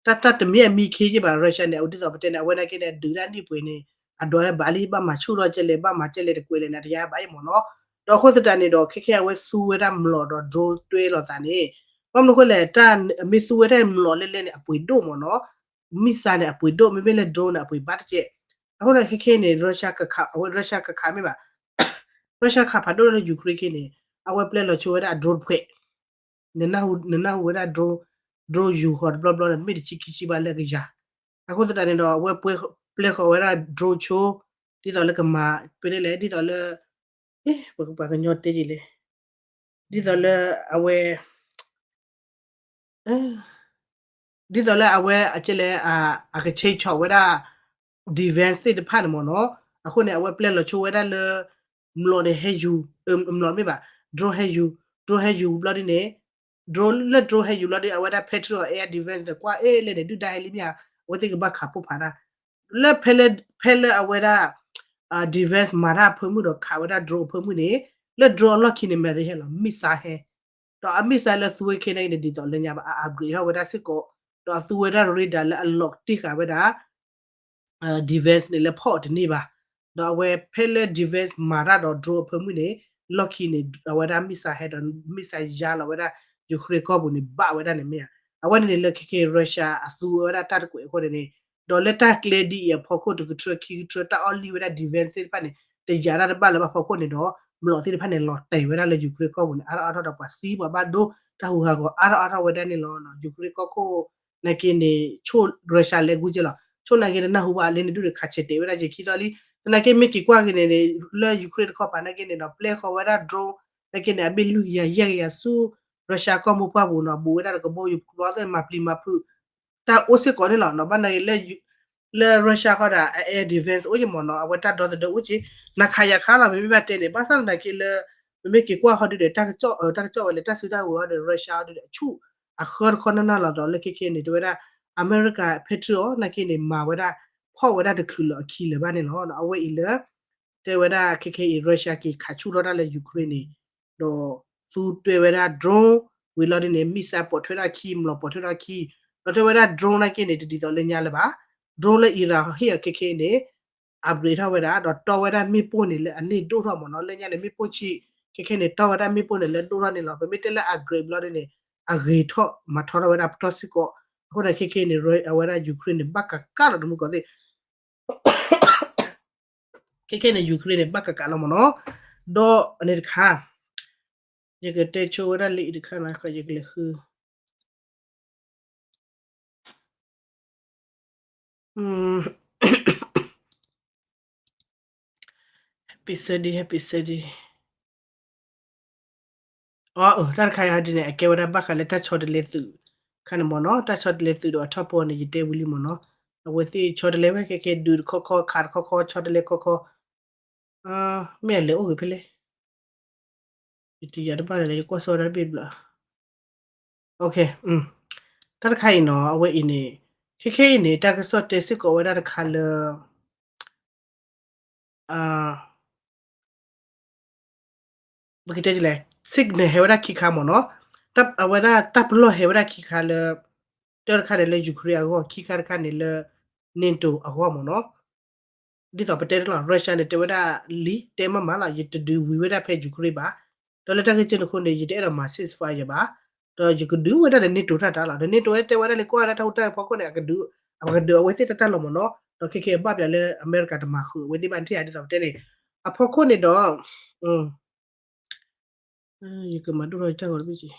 တၢ် တၢ်တမ့ၢ်အမံခ့ယ့ၢ်ဘၣ် Russia န့ၣ် အဝဲဒ်သိးပတဲန့ၣ် အဝဲနာ်က့န့ၣ် ဒုးဒၣ်န့ၢ်ပှဲၤန့ၣ် အဒိးဟဲဘၣ်လံ ဘၣ်မၤဆူၣ်ထီၣ်ကဲလဲၣ် ဘၣ်မၤကဲလဲၣ်တကွဲးလဲၣ်န့ၣ် အတယါဘၣ်အံၤမ့ၢ်နီၤ. ဒီးအဃိသတးန့ၣ်ဒီး ခဲခဲအဝဲသူဝဲဒၣ်မျိာ်ဒီး drone တွဲလိာ်သးန့ၣ် ဘၣ်မနုၤအဃိလဲၣ် တၢ်မ့ၢ်သူဝဲဒၣ်မျိာ်လဲၣ်လဲၣ်န့ၣ် အပှ့ၤဒိၣ်မ့ၢ်နီၤ, missile န့ၣ် အပှ့ၤဒိၣ် မ့မ့ၢ်လၢ drone န့ၣ် အပှ့ၤဘၣ်တကဲး. အဃိန့ၣ် ခဲခဲန့ၣ် Russia ကခး အဝဲ Russia ကခးမ့ၢ်ဘၣ် Russia ခးဖးဒိၣ်လၢ Ukraine ခဲန့ၣ် အဝဲပျဲလီၤဆိဝဲဒၣ်အ drone တဖှဲး နနၢ်ဟူဝဲဒၣ် drone, drone ယူၤဃီၤတဘျီဘျီန့ၣ် မ့ၢ်တဆံခံဆံဘၣ်လၢအကယၤ. အဃိသတးန့ၣ်ဒီး အဝဲပျဲဃီၤဝဲဒၣ် drone ဆိ ဒ်သိးလၢကမၤ ပတဲလဲၣ် ဒ်သိးလၢ ပှၤကညီတဲဒ်လဲၣ်, ဒ်သိးလၢအဝဲ ဒ်သိးလၢအဝဲအကဲလဲၣ် အကဆဲးဆီၣ်ဝဲဒၣ် defense သ့ၣ်တဖၣ်န့ၣ်မ့ၢ်နီၤ. အဃိန့ၣ် အဝဲပျဲလီၤဆိဝဲဒၣ်လၢ မျိာ်န့ၣ်ဟဲယူၤ, မျိာ်မ့ၢ်ဘၣ် drone ဟဲယူၤ, drone ဟဲယူၤဘျီဒ်န့ၣ် drone လၢ drone ဟဲယူၤဘျီဒ် အဝဲဒၣ် Patriot air defense န့ၣ် ကွၢ်အဲၣ်လဲၣ်န့ၣ် ဒုၣ်ဒါဟဲလံမ့ၢ်ဧါ, အဝဲသ့ၣ်ကဘၣ်ခးပိၢ်ဖးတၢ် လၢဖဲလၢ ဖဲလၢအဝဲဒၣ် defense မၤတၢ်အဖၢမုၢ်ဒီးခးဝဲဒၣ် drone အဖၢမုၢ်န့ၣ် လၢ drone အလီၢ်ခံန့ၣ် မ့ၢ်တဟဲလီၤ missile ဟဲ, ဒီးအ missile လၢသူဝဲခဲန့ၣ်န့ၣ် ဒ်သိးလၢညါဘၣ် အ upgrade ထီၣ်ဝဲဒၣ်စ့ၢ်ကီး, ဒီးအသူဝဲဒၣ် radar လၢအလီၤတ့ၢ်ဃာ်ဝဲဒၣ် defense န့ၣ်လၢဖီၣ်အီၤတန့ၢ်ဘၣ်. ဒီးအဝဲဖဲလၢ defense မၤတၢ်ဒီး drone အဖၢမုၢ်န့ၣ် လီၢ်ခံန့ၣ် အဝဲဒၣ် missile ဟဲဒီး missile ယါလီၤဝဲဒၣ် Ukraine ကီၢ်ပူၤန့ၣ် ဘၣ်ဝဲဒၣ်န့ၣ်မ့ၢ်ဧါ. အဝဲန့ၣ်န့ၣ်လၢခဲခဲ Russia အသူဝဲဒၣ်တၢ်တကွဲးအဃိန့ၣ်န့ၣ်, ဒီးလၢတၢ်ကျဲဒ်အံၤအဖီခိၣ်တကထြၢခံကထြၢ တၢ်အီၣ်လံၢ်ဝဲဒၣ် defense သ့ၣ်တဖၣ်န့ၣ် တယာ်တၢ်တဘၣ်လၢၤဘၣ်ဖီခိၣ်န့ၣ်ဒီး မျိာ်သ့ၣ်တဖၣ်န့ၣ် လီၤတဲာ်ဝဲဒၣ်လၢ Ukraine ကီၢ်ပူၤန့ၣ် အါထီၣ်အါထီၣ်ဒီးပှၤသံပှၤဘၣ်ဒိ တၢ်ဟူးဟးဂီၤအါထီၣ်အါထီၣ်ဝဲဒၣ်န့ၣ်လီၤ. Ukraine ကီၢ်ခိၣ် နာ်က့န့ၣ် ဆိ Russia လဲၤဂုာ်က့လီၤ. ဆိနာ်က့တနၢ်ဟူဘၣ်လၢန့ၣ်ဒုးန့ၣ် ခးဆဲးတဲာ်ဝဲဒၣ်က့ခံသီလံ. သနာ်က့မ့ၢ်က့ၤကွၢ်က့ၤန့ၣ်န့ၣ် လၢ Ukraine တခီပၤနာ်က့န့ၣ်ဒီး ပျဲဃီၤဝဲဒၣ် drone နာ်က့န့ၣ် အဘ့ၣ်လွံၢ်ကယၤယဲၢ်ကယၤဆူ Russia ကီၢ်မိၢ်ပှၢ်ပူၤနီၤ ဘူးဝဲဒၣ်တကဘီယူၤ ကဘီသ့ၣ်မၤပျံၤမၤဖုး တၢ်အိၣ်စ့ၢ်ကီးန့ၣ်လီၤ. ဘၣ်နာ်က့လၢ လၢ Russia ဃီဒီး အ air defense အိၣ်က့မ့ၢ်နီၤ အဝဲတၢ်ဒီသဒၢအိၣ်က့ နခးယၤခါလီၤ ပမ့ၢ်ဘၣ်တဲန့ၣ် ဘၣ်ဆၣ်သနာ်က့လၢ ပမ့ၢ်က့ၤကွၢ်ဃီဒုးဒီး တၢ်ကစီၣ် တၢ်ကစီၣ်ဝဲလၢတၢ်စုတၢ်ဝဲၤဃီဒီး Russia ဃီဒုးဒီး အဆူၣ်အဃၢတခီနၢ်နၢ်လီၤဒီး လၢခဲခဲန့ၣ် တဲဝဲဒၣ် အမဲရကၤ Patriot နာ်က့န့ၣ် မၤဝဲဒၣ် ဖီၣ်ဝဲဒၣ်တချုးလၢအခံလၢၤဘၣ်န့ၣ်လီၤ. အဝဲအံၤလၢ တဲဝဲဒၣ်ခဲခဲအံၤ Russia က့ၤခးဆူၣ်ထီၣ်တၢ်လၢ Ukraine န့ၣ် ဒီးသူတွဲဝဲဒၣ် drone ဝံၤလီၤဒ်န့ၣ် missile ပိာ်ထွဲထီၣ်ခံ မျိာ်ပိာ်ထွဲထီၣ်ခံ ဒီးတဲဝဲဒၣ် drone နာ်က့န့ၣ် တဒ်သိးလၢညါလၢၤဘၣ်. drone လၢ Iran ဟ့ၣ်အီၤခဲခဲအံၤန့ၣ် upgrade ထီၣ်ဝဲဒၣ် ဒီးတီဝဲဒၣ်မ့ၣ်ပိၢ်န့ၣ်လၢအန့ၢ်ဒိၣ်ထီၣ်မ့ၢ်နီၤ လၢညါန့ၣ် မ့ၣ်ပိၢ်ဆံး ခဲခဲန့ၣ် တီဝဲဒၣ်မ့ၣ်ပိၢ်န့ၣ်လၢဒိၣ်ထီၣ်န့ၣ်လီၤ. ပမ့ၢ်တဲလၢ upgrade ဘျီဒ်န့ၣ် အဂ့ၤထီၣ်မၤထီထီၣ်ဝဲဒၣ်ပတီၢ်စ့ၢ်ကီး. အဃိန့ၣ်ခဲခဲအံၤန့ၣ် အဝဲဒၣ် Ukraine န့ၣ် ဘၣ်ကကးလီၤတမူကီးသ့ၣ် ခဲခဲန့ၣ် Ukraine န့ၣ် ဘၣ်ကကးလီၤမ့ၢ်နီၤ. ဒီးအန့ၣ်တခါ ယကတဲဆိဝဲဒၣ်လၢအံၤတခါနီၤ ယကလဲၤဃု Happy Sunday, Happy Sunday. အ တၢ်တခါအံၤဒ်န့ၣ် အကဲဝဲဒၣ်ဘၣ်ဃးလၢတၢ်ဆီတလဲသုးခါန့ၣ်မ့ၢ်နီၤ တၢ်ဆီတလဲသုးဒီးအထီၣ်ပီန့ၣ် ယတဲဝံၤလံမ့ၢ်နီၤ အဝဲသ့ၣ်ဆီတလဲဝဲခဲခဲဒုးတခီခီခးတခီခီဆီတလဲခီခီ မ့ၢ်အလဲၤအိၣ်ဂ့ၤဖဲလဲၣ် ယတယၤတဘၣ်လဲၣ် ယကွၢ်စီဝဲဒၣ်တဘ့ၣ်ဘျီ တၢ်တခါအံၤနီၤ အဝဲအံၤန့ၣ် ခဲခဲအံၤန့ၣ် တၢ်ကစီၣ်တဲစ့ၢ်ကီးဝဲဒၣ်တခါလၢ ပကတဲလဲၣ် signal ဟဲဝဲဒၣ်ခံခါမ့ၢ်နီၤ အဝဲဒၣ်တၢ်ပလီၢ်ဟဲဝဲဒၣ်ခံခါလၢ တၢ်တခါန့ၣ်လၢ Ukraine အဂီၢ် ခံခါတခါန့ၣ်လၢ NATO အဂီၢ်မ့ၢ်နီၤ ဒ်သိးပတဲတလီၤ Russia န့ၣ် တဲဝဲဒၣ်လံ တဲမးမးလီၤ ယတဒုးဝံၤဝဲဒၣ်ဖဲ Ukraine ဘၣ် ဒီးလၢတၢ်ဂ့ၢ်ကၢန့ၣ်အဃိန့ၣ် ယတအဲၣ်ဒိးမၤ ceasefire ဘၣ် ဒီးယကဒုးဝဲဒၣ်ဒီး NATO တၢ်တၢ်လီၤ ဒီး NATO တဲဝဲဒၣ်လၢကွၢ်ဝဲဒၣ်တၢ်ဟူးတၢ်ဖီခိၣ်န့ၣ် အကဒုး အကဒုးအဝဲသ့ၣ်တၢ်တၢ်လီၤမ့ၢ်နီၤ ဒီးခဲခဲအဘၣ်ပၠးလၢအမဲရကၤတမၤဃုာ်အဝဲသ့ၣ်ဘၣ် နထံၣ်ဧါ ဒ်သိးပတဲန့ၣ် အဖီခိၣ်န့ၣ်ဒီး ယကမၤဒိၣ်ထီၣ်ယတၢ်ဂီၤတဘ့ၣ်က့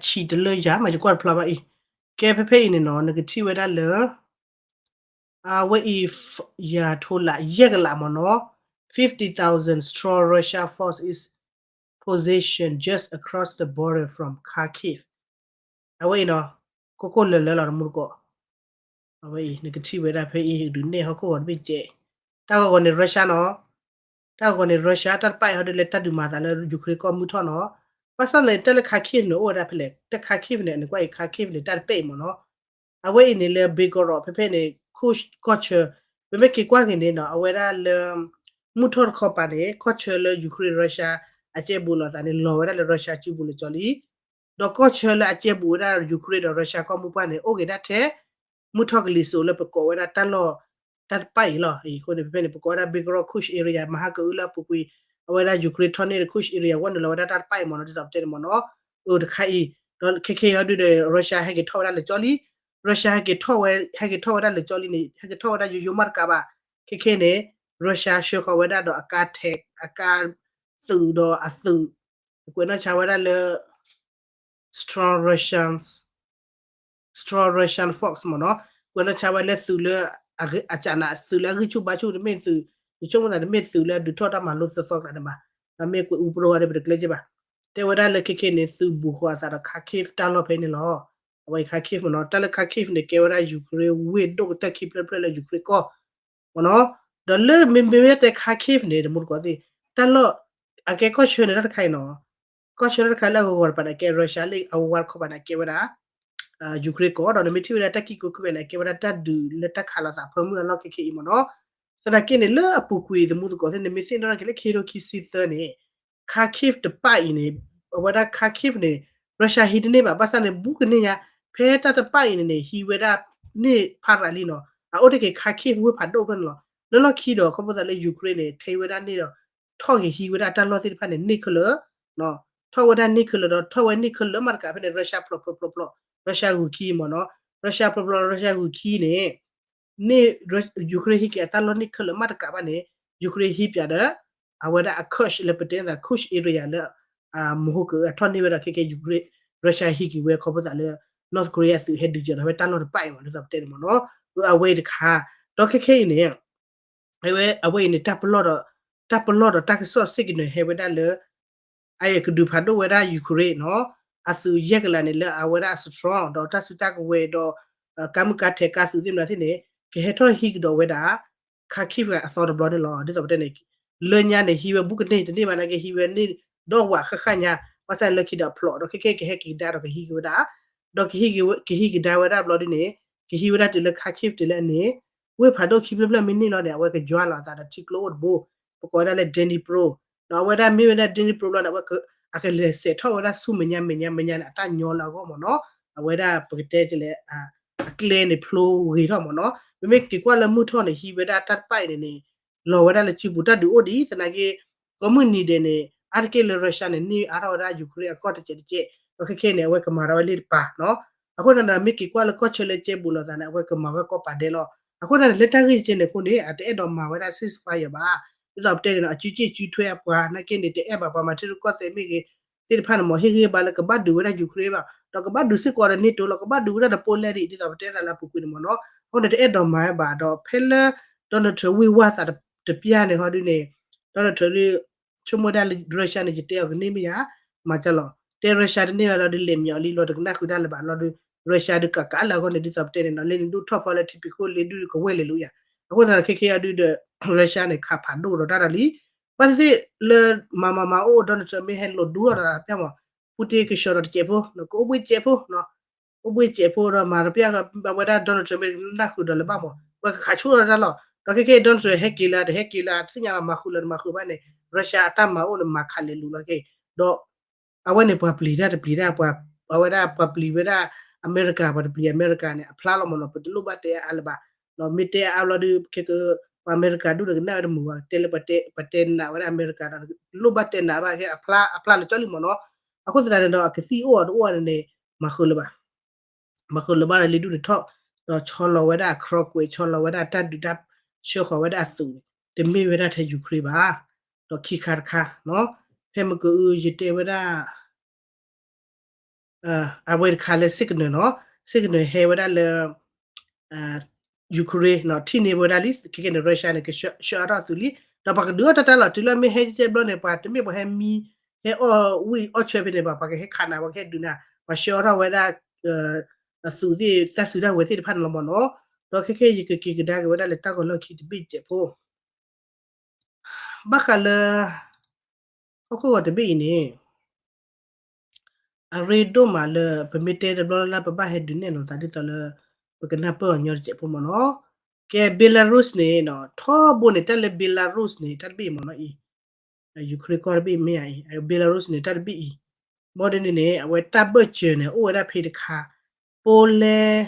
ဆံးတလၢယၤမး ယကွၢ်တဖျါဘၣ်အံၤ ကဲဖဲဖဲအံၤန့ၣ်နီၤ နကထံၣ်ဝဲဒၣ်လၢ အဝဲအံၤ ယၤထိလး ယဲၢ်ကလးမ့ၢ်နီၤ, fifty thousand strong Russia force is positioned just across the border from Kharkiv. အဝဲအံၤနီၤ, ကိၢ်ကိၢ်လၢၤလၢၤလီၤတမူတကိး, အဝဲအံၤ နကထံၣ်ဝဲဒၣ်ဖဲအံၤ ဒုးနဲၣ်ဟီၣ်ခိၣ်ဂီၤတဘ့ၣ်ကဲ, တၢ်ဂီၤဂီၤန့ၣ် Russia နီၤ, တၢ်ဂီၤဂီၤန့ၣ် Russia တၢ်တပာ်အံၤဟီဒုးလၢတၢ်ဒုးမၤသးလၢ Ukraine ကီၢ်မုၢ်ထီၣ်နီၤ, ဘၣ်ဆၣ်န့ၣ် တၢ်လၢ Kharkiv န့ၣ် အိၣ်ဝဲဒၣ်ဖဲလဲၣ်, တၢ် Kharkiv န့ၣ် နကွၢ်အံၤ Kharkiv န့ၣ် တၢ်တပဲာ်အံၤမ့ၢ်နီၤ, အဝဲအံၤန့ၣ်လၢ Belgorod ဖဲဖဲန့ၣ် ကီၢ်ဆၢ, ပမ့ၢ်က့ၤကွၢ်က့ၤန့ၣ်နီၤ အဝဲဒၣ်လၢ မုၢ်ထီၣ်တခီပၤန့ၣ် ကီၢ်ဆၢလၢ Ukraine Russia အကဲဘူးလိာ်သးန့ၣ် လီၤဝဲဒၣ်လၢ Russia စုပူၤလၢကၠီလံ, ဒီးကီၢ်ဆၢလၢအကဲဘူးဝဲဒၣ် Ukraine ဒီး Russia ကီၢ်မုၢ်ပှၢ်န့ၣ် အိၣ်က့ၤဒၣ်ထဲ မုၢ်ထီၣ်ကလံၤစိးလၢပကိးဝဲဒၣ်တၢ်လီၢ် တၢ်တပာ်အံၤလီၤ. အဃိန့ၣ် ဖဲဖဲန့ၣ် ပကိးဝဲဒၣ် Belgorod Kush area မၤဟါကအုလၢအပူၤကွံာ် အဝဲဒၣ် Ukraine ထီၣ်န့ၢ် Kush area ဝဲနုာ်လီၤဝဲဒၣ်တၢ်တပာ်အံၤမ့ၢ်နီၤ, ဒ်သိးပတဲန့ၣ်မ့ၢ်နီၤ, အိၣ်တခါအံၤ, ဒီးခဲခဲအံၤဟီဒုးဒီး Russia ဟဲက့ၤထီၣ်ဝဲဒၣ်လၢကၠီလံ, Russia ဟဲက့ၤထီၣ်ဝဲ ဟဲက့ၤထီၣ်ဝဲဒၣ်လၢကၠီလံန့ၣ် ဟဲက့ၤထီၣ်ဝဲဒၣ်ယိယိမးတကးဘၣ်, ခဲခဲန့ၣ် Russia ဆှၢဃီၤဝဲဒၣ်ဒီးအကါထဲး အကါသုးဒီးအသုး, ကွဲးနီၣ်ဆါဝဲဒၣ်လၢ strong Russian, strong Russian force မ့ၢ်နီၤ, ကွဲးနီၣ်ဆါဝဲလၢသုးလၢ အစးနး သုးလၢအဂံၢ်ဆူၣ်ဘါဆူၣ်တမ့ၢ်သုး, ယဆိကမိၣ်သးတမ့ၢ်သုးလၢဒုးထီၣ်တၢ်မၤလိသီသီကျးန့ၣ်ဘၣ်, ဒီးမ့ၢ်ကွဲးအူပရိဝဲဒၣ်ပတကျဲက့ဘၣ်, တဲဝဲဒၣ်လၢခဲခဲန့ၣ် သုးဘူးဃီၤအသးဒီး Kharkiv တၢ်လီၢ်ဖဲန့ၣ်လီၤ. အဝဲအံၤ Kharkiv မ့ၢ်နီၤ, တၢ်လၢ Kharkiv န့ၣ် ကဲဝဲဒၣ် Ukraine ဝ့ၢ်ဒိၣ်ကတၢၢ်ခံဖျၢၣ်ဖျၢၣ်လၢ Ukraine ကီၢ် မ့ၢ်နီၤ, ဒီးလၢမ့မ့ၢ်တဲ Kharkiv န့ၣ် တမူတကိးသ့ၣ်, တၢ်လီၢ် အကဲကီၢ်ဆၢန့ၣ်တၢ်တခါအံၤနီၤ, ကီၢ်ဆၢတၢ်တခါလၢအဂီၤတပၤန့ၣ် အကဲ Russia လၢအဝါတခီပၤန့ၣ် အကဲဝဲဒၣ် Ukraine ကီၢ်, ဒီးနမ့ၢ်ထံၣ်ဝဲဒၣ်တၢ်ကံၢ်ကိးကံၢ်ဘဲန့ၣ် အကဲဝဲဒၣ်တၢ်ဒုးလၢတၢ်ခးလိာ်သးဖၢမုၢ်အလီၢ်ခဲခဲအံၤမ့ၢ်နီၤ, သနာ်က့န့ၣ် လၢအပူၤကွံာ်တမူတကိးသ့ၣ် နမ့ၢ်သ့ၣ်နီၣ်ထီၣ်က့ၤလၢခံထိခံဆံသၢန့ၣ် Kharkiv တပာ်အံၤန့ၣ်, အဝဲဒၣ် Kharkiv န့ၣ် Russia ဟံးတန့ၢ်ဘၣ်, ဘၣ်ဆၣ်န့ၣ် ဘူးကန့ၢ်ညါ, ဖဲတၢ်တပာ်အံၤန့ၣ်န့ၣ် ဟံးဝဲဒၣ်န့ၢ်ဖးရၤလံနီၤ, အအိၣ်တ့ၢ်က့ၤ Kharkiv ဝ့ၢ်ဖးဒိၣ်ဖျၢၣ်န့ၣ်လီၤ. လၢလီၢ်ခံဒီး ခီဖျိသးလၢ Ukraine န့ၣ် ထဲဝဲဒၣ်န့ၢ်ဒီး ထီၣ်က့ၤဟံးဝဲဒၣ်တၢ်လီၢ်သ့ၣ်တဖၣ်န့ၣ် န့ၢ်ခဲလၢာ် ထီၣ်ဝဲဒၣ်န့ၢ်ခဲလၢာ်ဒီး ထီၣ်ဝဲန့ၢ်ခဲလၢာ်မးတကးဖဲန့ၣ် Russia ဖျိးဖျိးဖျိးဖျိး, Russia ဂုာ်ခံမ့ၢ်နီၤ, Russia ဖျိးဖျိး Russia ဂုာ်ခံန့ၣ် န့ၢ် Ukraine ဟံးက့ၤအတၢ်လီၢ်န့ၢ်ခဲလၢာ်မးတကးဘၣ်န့ၣ် Ukraine ဟံးပၠးဒီး အဝဲဒၣ်အ Kursk လၢပတဲသး Kursk area လၢ မဟိကအၢအထီၣ်န့ၢ်ဝဲဒီးခဲခဲ Ukraine, Russia ဟံးက့ၤဝဲခီဖျိသးလၢ North Korea သုးဟဲဒုးကၠီၤဒီးဝဲတၢ်လီၢ်တပာ်အံၤမ့ၢ် ဒ်သိးပတဲန့ၣ်မ့ၢ်နီၤ, အဝဲအံၤတခါ, ဒီးခဲခဲအံၤန့ၣ် အဝဲအံၤန့ၣ် တၢ်ပလီၢ်ဒီး တၢ်ပလီၢ်ဒီးတၢ်ကစီၣ်စ့ၢ်ကီးန့ၣ် ဟဲဝဲဒၣ်လၢ အကဒုးဖးဒိၣ်ဝဲဒၣ် Ukraine နီၤ, အသုးယဲၢ်ကလးန့ၣ် လၢအဝဲဒၣ်အ strong ဒီးတၢ်စုတၢ်ကဝဲၤဒီး ကါမုၢ်ကါထဲးကါသုးသ့ၣ်မနုၤသ့ၣ်န့ၣ် ကဟဲထီၣ်ဟံးကဒီးဝဲဒၣ် Kharkiv အသီတဘျီန့ၣ်လီၤ. ဒ်သိးပတဲန့ၣ် လၢညါန့ၣ် ဟံးဝဲဘူးကန့ၢ်တန့ၢ်ဘၣ်နာ်က့ ဟံးဝဲန့ၢ်ဒီးဝးဃၣ်ဃၣ်ညါ, ဘၣ်ဆၣ်လၢခံဒီးအဖျိး ဒီးခဲခဲကဟဲက့ၤကဒါဒီးကဟံးက့ၤဝဲဒၣ်, ဒီးကဟံးကဒါဝဲဒၣ်ဘျီဒ်န့ၣ် ကဟံးဝဲဒၣ်တုၤလၢ Kharkiv တုၤလၢအန့ၣ် ဝ့ၢ်ဖးဒိၣ်ခံဖျၢၣ်ဖျၢၣ်မ့ၢ်န့ၢ်လီၤန့ၣ် အဝဲကယွၤလီၤအသးဒီးထံကျိအိၣ်တဘိ, ပကိးဝဲဒၣ်လၢ Dnipro, ဒီးအဝဲဒၣ်မ့ၢ်ဝဲဒၣ် Dnipro လီၤန့ၣ် အဝဲအကလဲၤစဲးထီၣ်ဝဲဒၣ်ဆူမဲာ်ညါ မဲာ်ညါ မဲာ်ညါန့ၣ် အတၢ်ညီလၢအဂီၢ်မ့ၢ်နီၤ, အဝဲဒၣ်ပကတဲလဲၣ် အကျဲန့ၣ်ဖျိဂ့ၤထီၣ်မ့ၢ်နီၤ, မ့မ့ၢ်က့ၤကွၢ်လၢမုၢ်ထီၣ်န့ၣ် ဟံးဝဲဒၣ်တၢ်တပာ်အံၤန့ၣ်န့ၣ် လီၤဝဲဒၣ်လၢစုပူၤ တၢ်ဒုးအိၣ်ဒံး သနာ်က့ ကိးမုၢ်နံၤဒဲးန့ၣ် အါတက့ၢ်လၢ Russia န့ၣ် န့ၢ်အါထီၣ်ဝဲဒၣ် Ukraine အကီၢ်တစဲးတစဲး, ဒီးခဲခဲန့ၣ် အဝဲကမၤထီၣ်ဝဲလ့ၣ်တပၤနီၤ, အဃိသတးဒီး မ့ၢ်က့ၤကွၢ်လၢကီၢ်ဆၢလၢကဲဘူးလိာ်သးန့ၣ် အဝဲကမၤဝဲကီၢ်ပၤဒဲးလီၤ, အဃိသတးန့ၣ် လၢတၢ်ဂ့ၢ်ကဲန့ၣ်အဃိန့ၣ် အတအဲၣ်ဒိးမၤဝဲဒၣ် ceasefire ဘၣ်, ဒ်သိးပတဲန့ၣ်နီၤ အစုစ့ၣ်စုထွဲအပှၤ နာ်က့န့ၣ် တအဲၣ်ဘၣ်ပှၤမၤထံရူၢ်ကီၢ်သဲးမ့ၢ်ဂ့ၤ သ့ၣ်တဖၣ်န့ၣ်မ့ၢ် ဟ့ၣ်ဂံၢ်ဘါလၢကဘၣ်ဒုးဝဲဒၣ် Ukraine ဘၣ်, ဒီးကဘၣ်ဒုးစ့ၢ်ကီးဒီး NATO လီၤ, ကဘၣ်ဒုးဝဲဒၣ်ဒီး Poland ဒ်သိးပတဲသးလၢအပူၤကွံာ်န့ၣ်မ့ၢ်နီၤ, အဃိန့ၣ် တအဲၣ်ဒိးမၤဝဲဘၣ်ဒီး ဖဲလၢ Donald Trump ဝံၢ်ဝါသးတပျၢ်န့ၣ်ဟီဒုန့ၣ် Donald Trump ဒု ဆိကမိၣ်ဒၣ်လၢ Russia န့ၣ် ယတဲအီၤကန့ၢ်မ့ၢ်ယၤ မၤကလီၤ, တဲ Russia တန့ၢ်ဘၣ်လီၤဒုး လဲၤမံၤအီၤလံလီၤ တကနၣ်ဃုာ်တၢ်လၢၤဘၣ်လီၤဒုး Russia ဒုးကးကးလၢအဂီၢ်န့ၣ် ဒ်သိးပတဲန့ၣ်နီၤ လၢနဒိၣ်ထီၣ်ဖီလၢထံဖံးခိၣ်လ့ဒုး ကဝဲၢ်လဲၤလူၤယၤ, အဃိသတးခဲခဲအံၤဒုးဒီး Russia န့ၣ် ခးဖးဒိၣ်ဒီးတၢ်ဒီးလံ, ဘၣ်သ့ၣ်သ့ၣ်လၢမၤမၤမၤအိၣ် Donald Trump မ့ၢ်ဟဲလိာ်ဒူအီၤဒီးပျၢ်မး Putin ကဆှီဒီးတစဲးဖိ ကအိၣ်ဘှ့ၣ်စဲးဖိ အိၣ်ဘှ့ၣ်စဲးဖိဒီးမၤတပျၢ်ဝဲဒၣ် Donald Trump မ့ၢ်တကနၣ်ဃုာ်ဒီးလၢၤဘၣ်မး ဝဲကခးဆူၣ်ထီၣ်တၢ်လီၤ, ဒီးခဲခဲအံၤ Donald Trump ဟဲက့ၤလၢတဟဲက့ၤလၢတသ့ၣ်ညါဘၣ် မၤဃုာ်လၢတမၤဃုာ်ဘၣ်န့ၣ် Russia အတၢ်မၤအိၣ်န့ၣ် မၤခးလဲၤလူၤလီၤက့ၤ, ဒီး အဝဲန့ၣ်ပှၤပျံၤတၢ်တပျံၤတၢ် ပှၤ အဝဲဒၣ်ပှၤပျံၤဝဲဒၣ် အမဲရကၤ ပှၤတပျံၤအမဲရကၤန့ၣ် အဖျါလီၤမးနီၤ ပတလိၣ်ဘၣ်တဲအါအါလၢၤဘၣ်, မ့ၢ်တဲအါအါဘျီဒုး ခဲက ပှၤအမဲရကၤဒူၣ်န့ၣ် ကနၣ်ဝဲတမုာ်ဘၣ် တဲလၢပှၤတဲနးဝဲဒၣ်အမဲရကၤဒီး လိၣ်ဘၣ်တဲနးဘၣ်ခဲ အဖျါလၢကၠီလံမးနီၤ, အဃိသတးန့ၣ်ဒီး အကသံၣ်အိၣ်အီၤတအိၣ်အီၤန့ၣ် မၤဃုာ်လၢၤဘၣ် မၤဃုာ်လၢၤဘၣ်ဒီးလံာ်ဒူၣ်န့ၣ်ထီၣ်, ဒီးဆီလီၤဝဲဒၣ်အ crowd ကွဲး ဆီလီၤဝဲဒၣ်တၢ်ဒုးတၢ်ဆှၢဃီၤဝဲဒၣ်အသုးန့ၣ် တမ့ၢ်ဝဲဒၣ်ထဲ Ukraine ဘၣ်, ဒီးခံခါတခါနီၤ, ဖဲမ့ၢ်ကအု ယတဲဝဲဒၣ် အဝဲတခါလၢ signal နီၤ, signal ဟဲဝဲဒၣ်လၢ အ Ukraine နီၤ ထံၣ်န့ၢ်ဝဲဒၣ်လံ ခဲကဲန့ၣ် Russia န့ၣ် ကဆှၢအါထီၣ်အသုးလံ ဒီးပှၤကဒုးအီၣ်တၢ်တၢ်လီၤတုၤလၢမ့ၢ်ဟဲကဲဘျီန့ၣ် ပှၤတမ့ၢ်ပှၤဟဲမံ ဟဲအီၣ်ဝံၣ်အီၣ်ဆၢဖဲန့ၣ်ဘၣ် ပှၤကဟဲခးနၤ ပှၤကဟဲဒုးနၤ ပှၤဆှၢအါထီၣ်ဝဲဒၣ် အသုးသ့ၣ် တၢ်စုတၢ်ဝဲၤသ့ၣ်တဖၣ်န့ၣ်လီၤမ့ၢ်နီၤ ဒီးခဲကဲယကက့ၤကဒါက့ၤဝဲဒၣ်လၢတၢ်ဂီၤလီၢ်ခံတဘ့ၣ်စဲးဖိ ဘၣ်ဃးလၢ ဟီၣ်ခိၣ်ဂီၤတဘ့ၣ်အံၤန့ၣ် အရ့ဒိၣ်မးလၢ ပမ့ၢ်တဲတဘျီလၢ်လၢ် ပဘၣ်ဟဲဒုးနဲၣ်လီၤသးဒ်သိးလၢ ပကနၢ်ပၢၢ်အီၤညီတစဲးဖိမ့ၢ်နီၤ. ကဲ Belarus န့ၣ်နီၤ ထီဘိန့ၣ် တၢ်လၢ Belarus န့ၣ် တၢ်တဘ့ၣ်အံၤမ့ၢ်နီၤအံၤ Ukraine ကီၢ်တဘ့ၣ်မ့ၢ်ဧါအံၤ Belarus န့ၣ် တၢ်တဘ့ၣ်အံၤ ဘၣ်ဒ်န့ၣ်န့ၣ် အဝဲတၢ်ဘၢၣ်စၢၤန့ၣ် အိၣ်ဝဲဒၣ်ဖဲတခါ Poland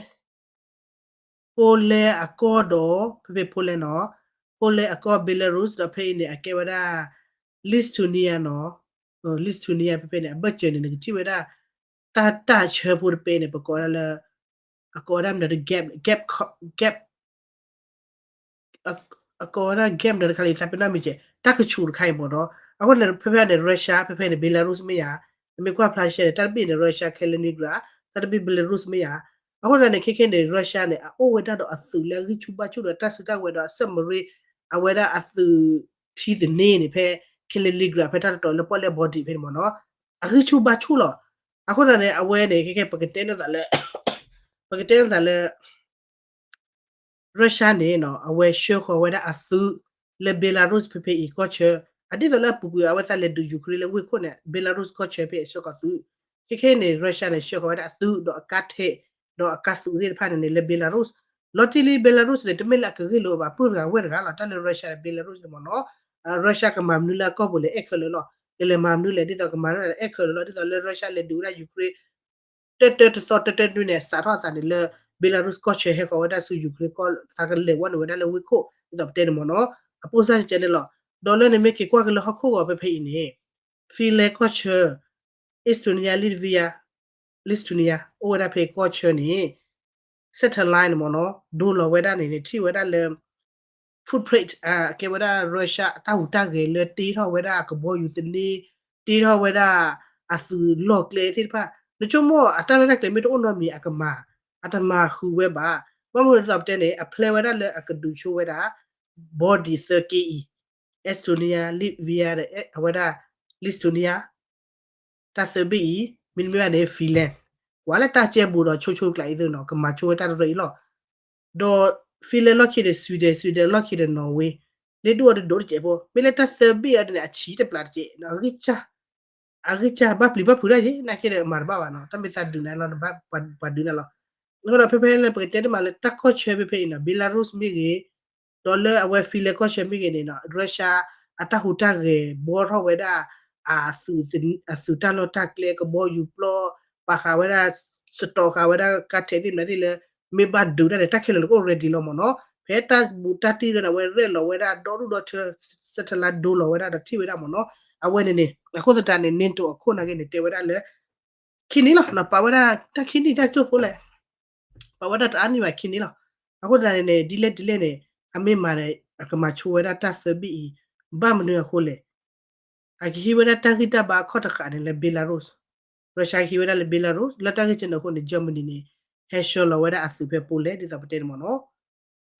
Poland အကီၢ်ဒီး ဖဲဖဲ Poland နီၤ Poland အကီၢ် Belarus ဒီးဖဲအံၤန့ၣ် အကဲဝဲဒၣ် Lithuania နီၤ Lithuania ဖဲဖဲန့ၣ် အဘၢၣ်စၢၤန့ၣ် နကထံၣ်ဝဲဒၣ် တၢ်တၢ်ဆၢဖိတပဲန့ၣ် ပကိးဝဲဒၣ်လၢ အကိးဝဲဒၣ်မနုၤ gap gap gap အကိးဝဲဒၣ် gap ဒီးတခါလၢသးပ့ၤနီၣ်မ့ၢ်ကဲ တၢ်ကဆူးတခါအံၤမ့ၢ်နီၤ. အဃိန့ၣ် ဖဲဖဲန့ၣ် Russia ဖဲဖဲန့ၣ် Belarus မ့ၢ်ယါ နမ့ၢ်ကွၢ်ဖျါရှဲန့ၣ် တၢ်တဘ့ၣ်န့ၣ် Russia Kaliningrad တၢ်တဘ့ၣ် Belarus မ့ၢ်ယါ. အဃိသတးန့ၣ် ခဲခဲန့ၣ် Russia န့ၣ် အအိၣ်ဝဲဒၣ်ဒီးအသုးလၢအဂံၢ်ဆူၣ်ဘါဆူၣ်ဒီးတၢ်စုတၢ်ဝဲၤဒီးအ submarine အဝဲဒၣ်အသုးထံသန့န့ၣ် ဖဲ Kaliningrad ဖဲတၢ်တတီၤလၢပီၣ်လဲၣ် border ဖဲန့ၣ်မ့ၢ်နီၤ အဂံၢ်ဆူၣ်ဘါဆူၣ်လီၤ. အဃိသတးန့ၣ် အဝဲန့ၣ် ခဲခဲပကတဲန့ၢ်သးလၢ ပကတဲန့ၢ်သးလၢ Russia န့ၣ်နီၤ အဝဲဆှၢဃီၤဝဲဒၣ်အသုးလၢ Belarus ဖဲဖဲအံၤကီၢ်ဆၢ အဒ်သိးလၢအပူၤကွံာ်အဝဲသးလဲၤဒုး Ukraine လၢဝ့ၢ်ခိၣ်န့ၣ် Belarus ကီၢ်ဆၢဖဲအံၤဆှၢဃီၤသုး ခဲခဲန့ၣ် Russia န့ၣ် ဆှၢဃီၤဝဲဒၣ်အသုးဒီးအကါထဲး ဒီးအကါသုးသ့ၣ်တဖၣ်န့ၣ်န့ၣ် လၢ Belarus လီၤတံၢ်လံ Belarus န့ၣ် တမ့ၢ်လၢအကဂ့ၢ်လိာ်ဘၣ် ပုၢ်တဂၤဝဲၢ်တဂၤလီၤ တၢ်လၢ Russia ဒီး Belarus န့ၣ်မ့ၢ်နီၤ Russia ကမၤမနုၤလၢအကီၢ်ပူၤလဲၣ် အဲၣ်ခဲလၢာ်လီၤ ကလဲၤမၤမနုၤလဲၣ် ဒ်သိးကမၤလၢအဲၣ်ခဲလၢာ်လီၤ ဒ်သိးလၢ Russia လဲၤဒုးဝဲဒၣ် Ukraine တၢတၢတသီတၢတၢနွံန့ၣ် စးထီၣ်အသးန့ၣ်လၢ Belarus ကီၢ်ဆၢဟဲဃီၤဝဲဒၣ်ဆူ Ukraine ကီၢ် သးကလဲၤဝဲန့ၣ်ဝဲဒၣ်လၢဝ့ၢ်ခိၣ် ဒ်သိးပတဲန့ၣ်မ့ၢ်နီၤ အပိၢ်စၢ်ကဲန့ၣ်လီၤ. ဒီးလၢနမ့ၢ်က့ၤကွၢ်က့ၤလၢဟီၣ်ခိၣ်ဂီၤဖဲဖဲအံၤန့ၣ် Finland ကီၢ်ဆၢ Estonia Latvia Lithuania အိၣ်ဝဲဒၣ်ဖဲကီၢ်ဆၢန့ၣ် satellite န့ၣ်မ့ၢ်နီၤ ဒိလီၤဝဲဒၣ်န့ၣ်န့ၣ် ထံၣ်ဝဲဒၣ်လၢ footprint ကဲဝဲဒၣ် Russia အတၢ်ဟူးတၢ်ဂဲၤလၢတ့ထီၣ်ဝဲဒၣ်အကဘီယူၤသန့ တ့ထီၣ်ဝဲဒၣ်အသုးလီၢ်ကျဲသ့ၣ်တဖၣ် နဆိကမိၣ်အတၢ်ရဲၣ်တၢ်ကျဲၤမ့ၢ်တအိၣ်နီတမံၤ အကမၤ အတမၤဃုာ်ဝဲဘၣ်. ဘၣ်မနုၤဒ်သိးပတဲန့ၣ် အဖျဲဝဲဒၣ်လၢအကဒုးဆိဝဲဒၣ် body သၢက့အံၤ Estonia Latvia ဒီး အဝဲဒၣ် Lithuania တၢ်သၢဘ့ၣ်အံၤ မ့တမ့ၢ်ဘၣ်န့ၣ် Finland ကွၢ်လၢတၢ်ကဲဘူးဒီးဆိဆိကျါအံၤသ့ၣ်နီၤ ကမၤဆိဝဲတၢ်တရၢအံၤလီၤ. ဒီး Finland လီၢ်ခံဒီး Sweden, Sweden လီၢ်ခံဒီး Norway လၢဒုးအီၤတဒိၣ်တစဲးဖိ မ့ၢ်လၢတၢ်သၢဘ့ၣ်အံၤန့ၣ် အဆံးတပျးတစဲး အဂံၢ်စၢ် အဂံၢ်စၢ်ဘၣ်ပျံၤဘၣ်ဖုးတၢ်ယ့ၣ် နာ်က့ဒီးမၤတဘၣ်ဘၣ်နီၤ တၢ်မ့ၢ်သးဒုးနၤလီၤ ပှၤဒုးနၤလီၤ. အဃိဒီးဖဲဖဲလၢပကတဲတမံၤလၢတၢ်ကီၢ်ဆၢဖဲဖဲအံၤနီၤ Belarus မ့ၢ်ဂ့ၤ ဒီးလၢအဝဲ Finland ကီၢ်ဆၢမ့ၢ်ဂ့ၤန့ၣ်နီၤ Russia အတၢ်ဟူးတၢ်ဂဲၤဘှီထီၣ်ဝဲဒၣ် အသုးတၢ်လီၢ်တၢ်ကျဲကဘီယူၤပျီ ပာ်ဃာ်ဝဲဒၣ် စတီၤဃာ်ဝဲဒၣ်ကါထဲးသ့ၣ်မနုၤသ့ၣ်လၢ မ့ၢ်ဘၣ်ဒုးတၢ်န့ၣ် တၢ်ခဲလၢာ်န့ၣ်ကအိၣ် ready လီၤမ့ၢ်နီၤ. ဖဲတၢ်ဘူးတၢ်တံၢ်လၢန့ၣ် အဝဲရဲၣ်လီၤဝဲဒၣ်ဒီဒူၣ်ဒီထၢ satellite ဒိလီၤဝဲဒၣ်ဒီးထံၣ်ဝဲဒၣ်မ့ၢ်နီၤ. အဝဲန့ၣ်န့ၣ် အဃိသတးန့ၣ် NATO အခိၣ်နာ်က့န့ၣ် တဲဝဲဒၣ်လၢ ခံနံၣ်လီၤ ပာ်ဝဲဒၣ်တၢ်ခံနံၣ်တၢ်ကၠိၣ်ဖိလဲၣ် ပာ်ဝဲဒၣ်တအါနံၣ်ဘၣ်ခံနံၣ်လီၤ. အဃိသတးန့ၣ်န့ၣ် ဒ်လဲၣ်ဒ်လဲၣ်န့ၣ် အမ့ၢ်မၤန့ၣ် အကမၤဆိဝဲဒၣ်တၢ်သၢဘ့ၣ်အံၤ ဘၣ်မနုၤအဃိလဲၣ်. အကဟံးဝဲဒၣ်တၢ်ဂံၢ်တၢ်ဘါအခီၣ်တဃာ်န့ၣ်လၢ Belarus, Russia ကဟံးဝဲဒၣ်လၢ Belarus လၢတၢ်ဂ့ၢ်ကဲန့ၣ်အဃိန့ၣ် Germany န့ၣ် ဟဲဆှၢလီၤဝဲဒၣ်အသုးဖဲ Poland ဒ်သိးပတဲန့ၣ်မ့ၢ်နီၤ.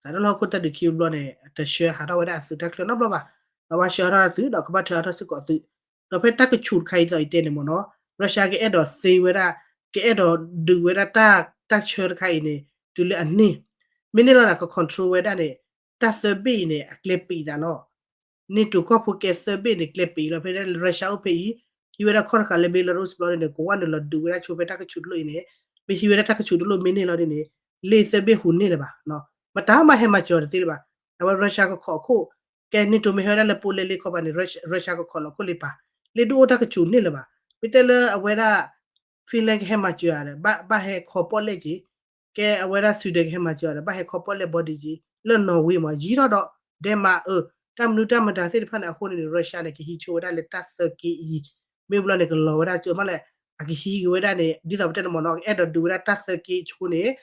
စးထီၣ်လၢဟီၣ်ခိၣ်တၢ်ဒုးခံဘျီန့ၣ် တဆှၢဟးထီၣ်ဝဲဒၣ်အသုးတၢ်ချၢနီတဘျီဘၣ်. ဒီးဝဲဆှၢဟးထီၣ်အသုး ဒီးကဘၣ်ထုးဟးထီၣ်စ့ၢ်ကီးအသုး ဒီးဖဲတၢ်ကဆူးတခါအံၤဒ်သိးယတဲန့ၣ်မ့ၢ်နီၤ Russia ကအဲၣ်ဒိးသ့ဝဲဒၣ် ကအဲၣ်ဒိးဒုးဝဲဒၣ်တၢ် တၢ်ဆၢတခါအံၤန့ၣ် တုၤလၢအန့ၢ် မ့ၢ်န့ၢ်လီၤန့ၣ် က control ဝဲဒၣ်န့ၣ် တၢ်သၢဘ့ၣ်အံၤန့ၣ် အကျဲပံးသးလီၤ. NATO ကီၢ်ဖိကဲသၢဘ့ၣ်န့ၣ် ကျဲပံးလီၤ. ဖဲလၢ Russia အိၣ်ဖဲအံၤ ဟံးဝဲဒၣ်ခီၣ်တဃာ်လၢ Belarus ဘျီန့ၣ် ကဝဲနုာ်လီၤဒုးဝဲဒၣ်ဆိဖဲတၢ်ကဆူးတလိၣ်အံၤန့ၣ် မ့ၢ်ဟံးဝဲဒၣ်တၢ်ကဆူးတလိၣ်မ့ၢ်န့ၢ်လီၤဒ်န့ၣ် လ့ၢ်သၢဘ့ၣ်ဟူးန့ၢ်လၢၤဘၣ်. မတၤမးဟဲမၤစၢၤအီၤတသ့လၢၤဘၣ်. အဝဲ Russia ကခိးအခိၣ် ကဲ NATO မ့ၢ်ဟဲဝဲဒၣ်လၢ Poland လ့ၢ်ခီပၤန့ၣ် Russia ကခိးလီၤခိၣ်လ့ၢ်ပၤ လ့ၢ်ဒုးအိၣ်တၢ်ကဆူးန့ၢ်လၢၤဘၣ်. မ့ၢ်တဲလၢအဝဲဒၣ် Finland ကဟဲမၤစၢၤဧါဒီး ဘၣ်ဟဲခီပီၣ်လဲၣ်က့ၤ ကဲအဝဲဒၣ် Sweden ကဟဲမၤစၢၤဒီး ဘၣ်ဟဲခီပီၣ်လဲၣ် body က့ၤ လၢ Norway မ့ၢ် ယံၤထီၣ်ဒီး Denmark အၢ တၢ်မနုၤတၢ်မတၤသ့ၣ်တဖၣ်န့ၣ် အဃိန့ၣ်န့ၣ် Russia န့ၣ် ကဟံးဆိဝဲဒၣ်လၢတၢ်သၢက့အံၤ မ့ၢ်ဘျီန့ၣ် ကလီၤဝဲဒၣ်ကၠိမးလဲၣ် အကဟံးက့ၤဝဲဒၣ်န့ၣ် ဒ်သိးပတဲန့ၣ်မ့ၢ်နီၤ အဲၣ်ဒိးဒုးဝဲဒၣ်တၢ်သၢက့ဆိန့ၣ် နီၣ်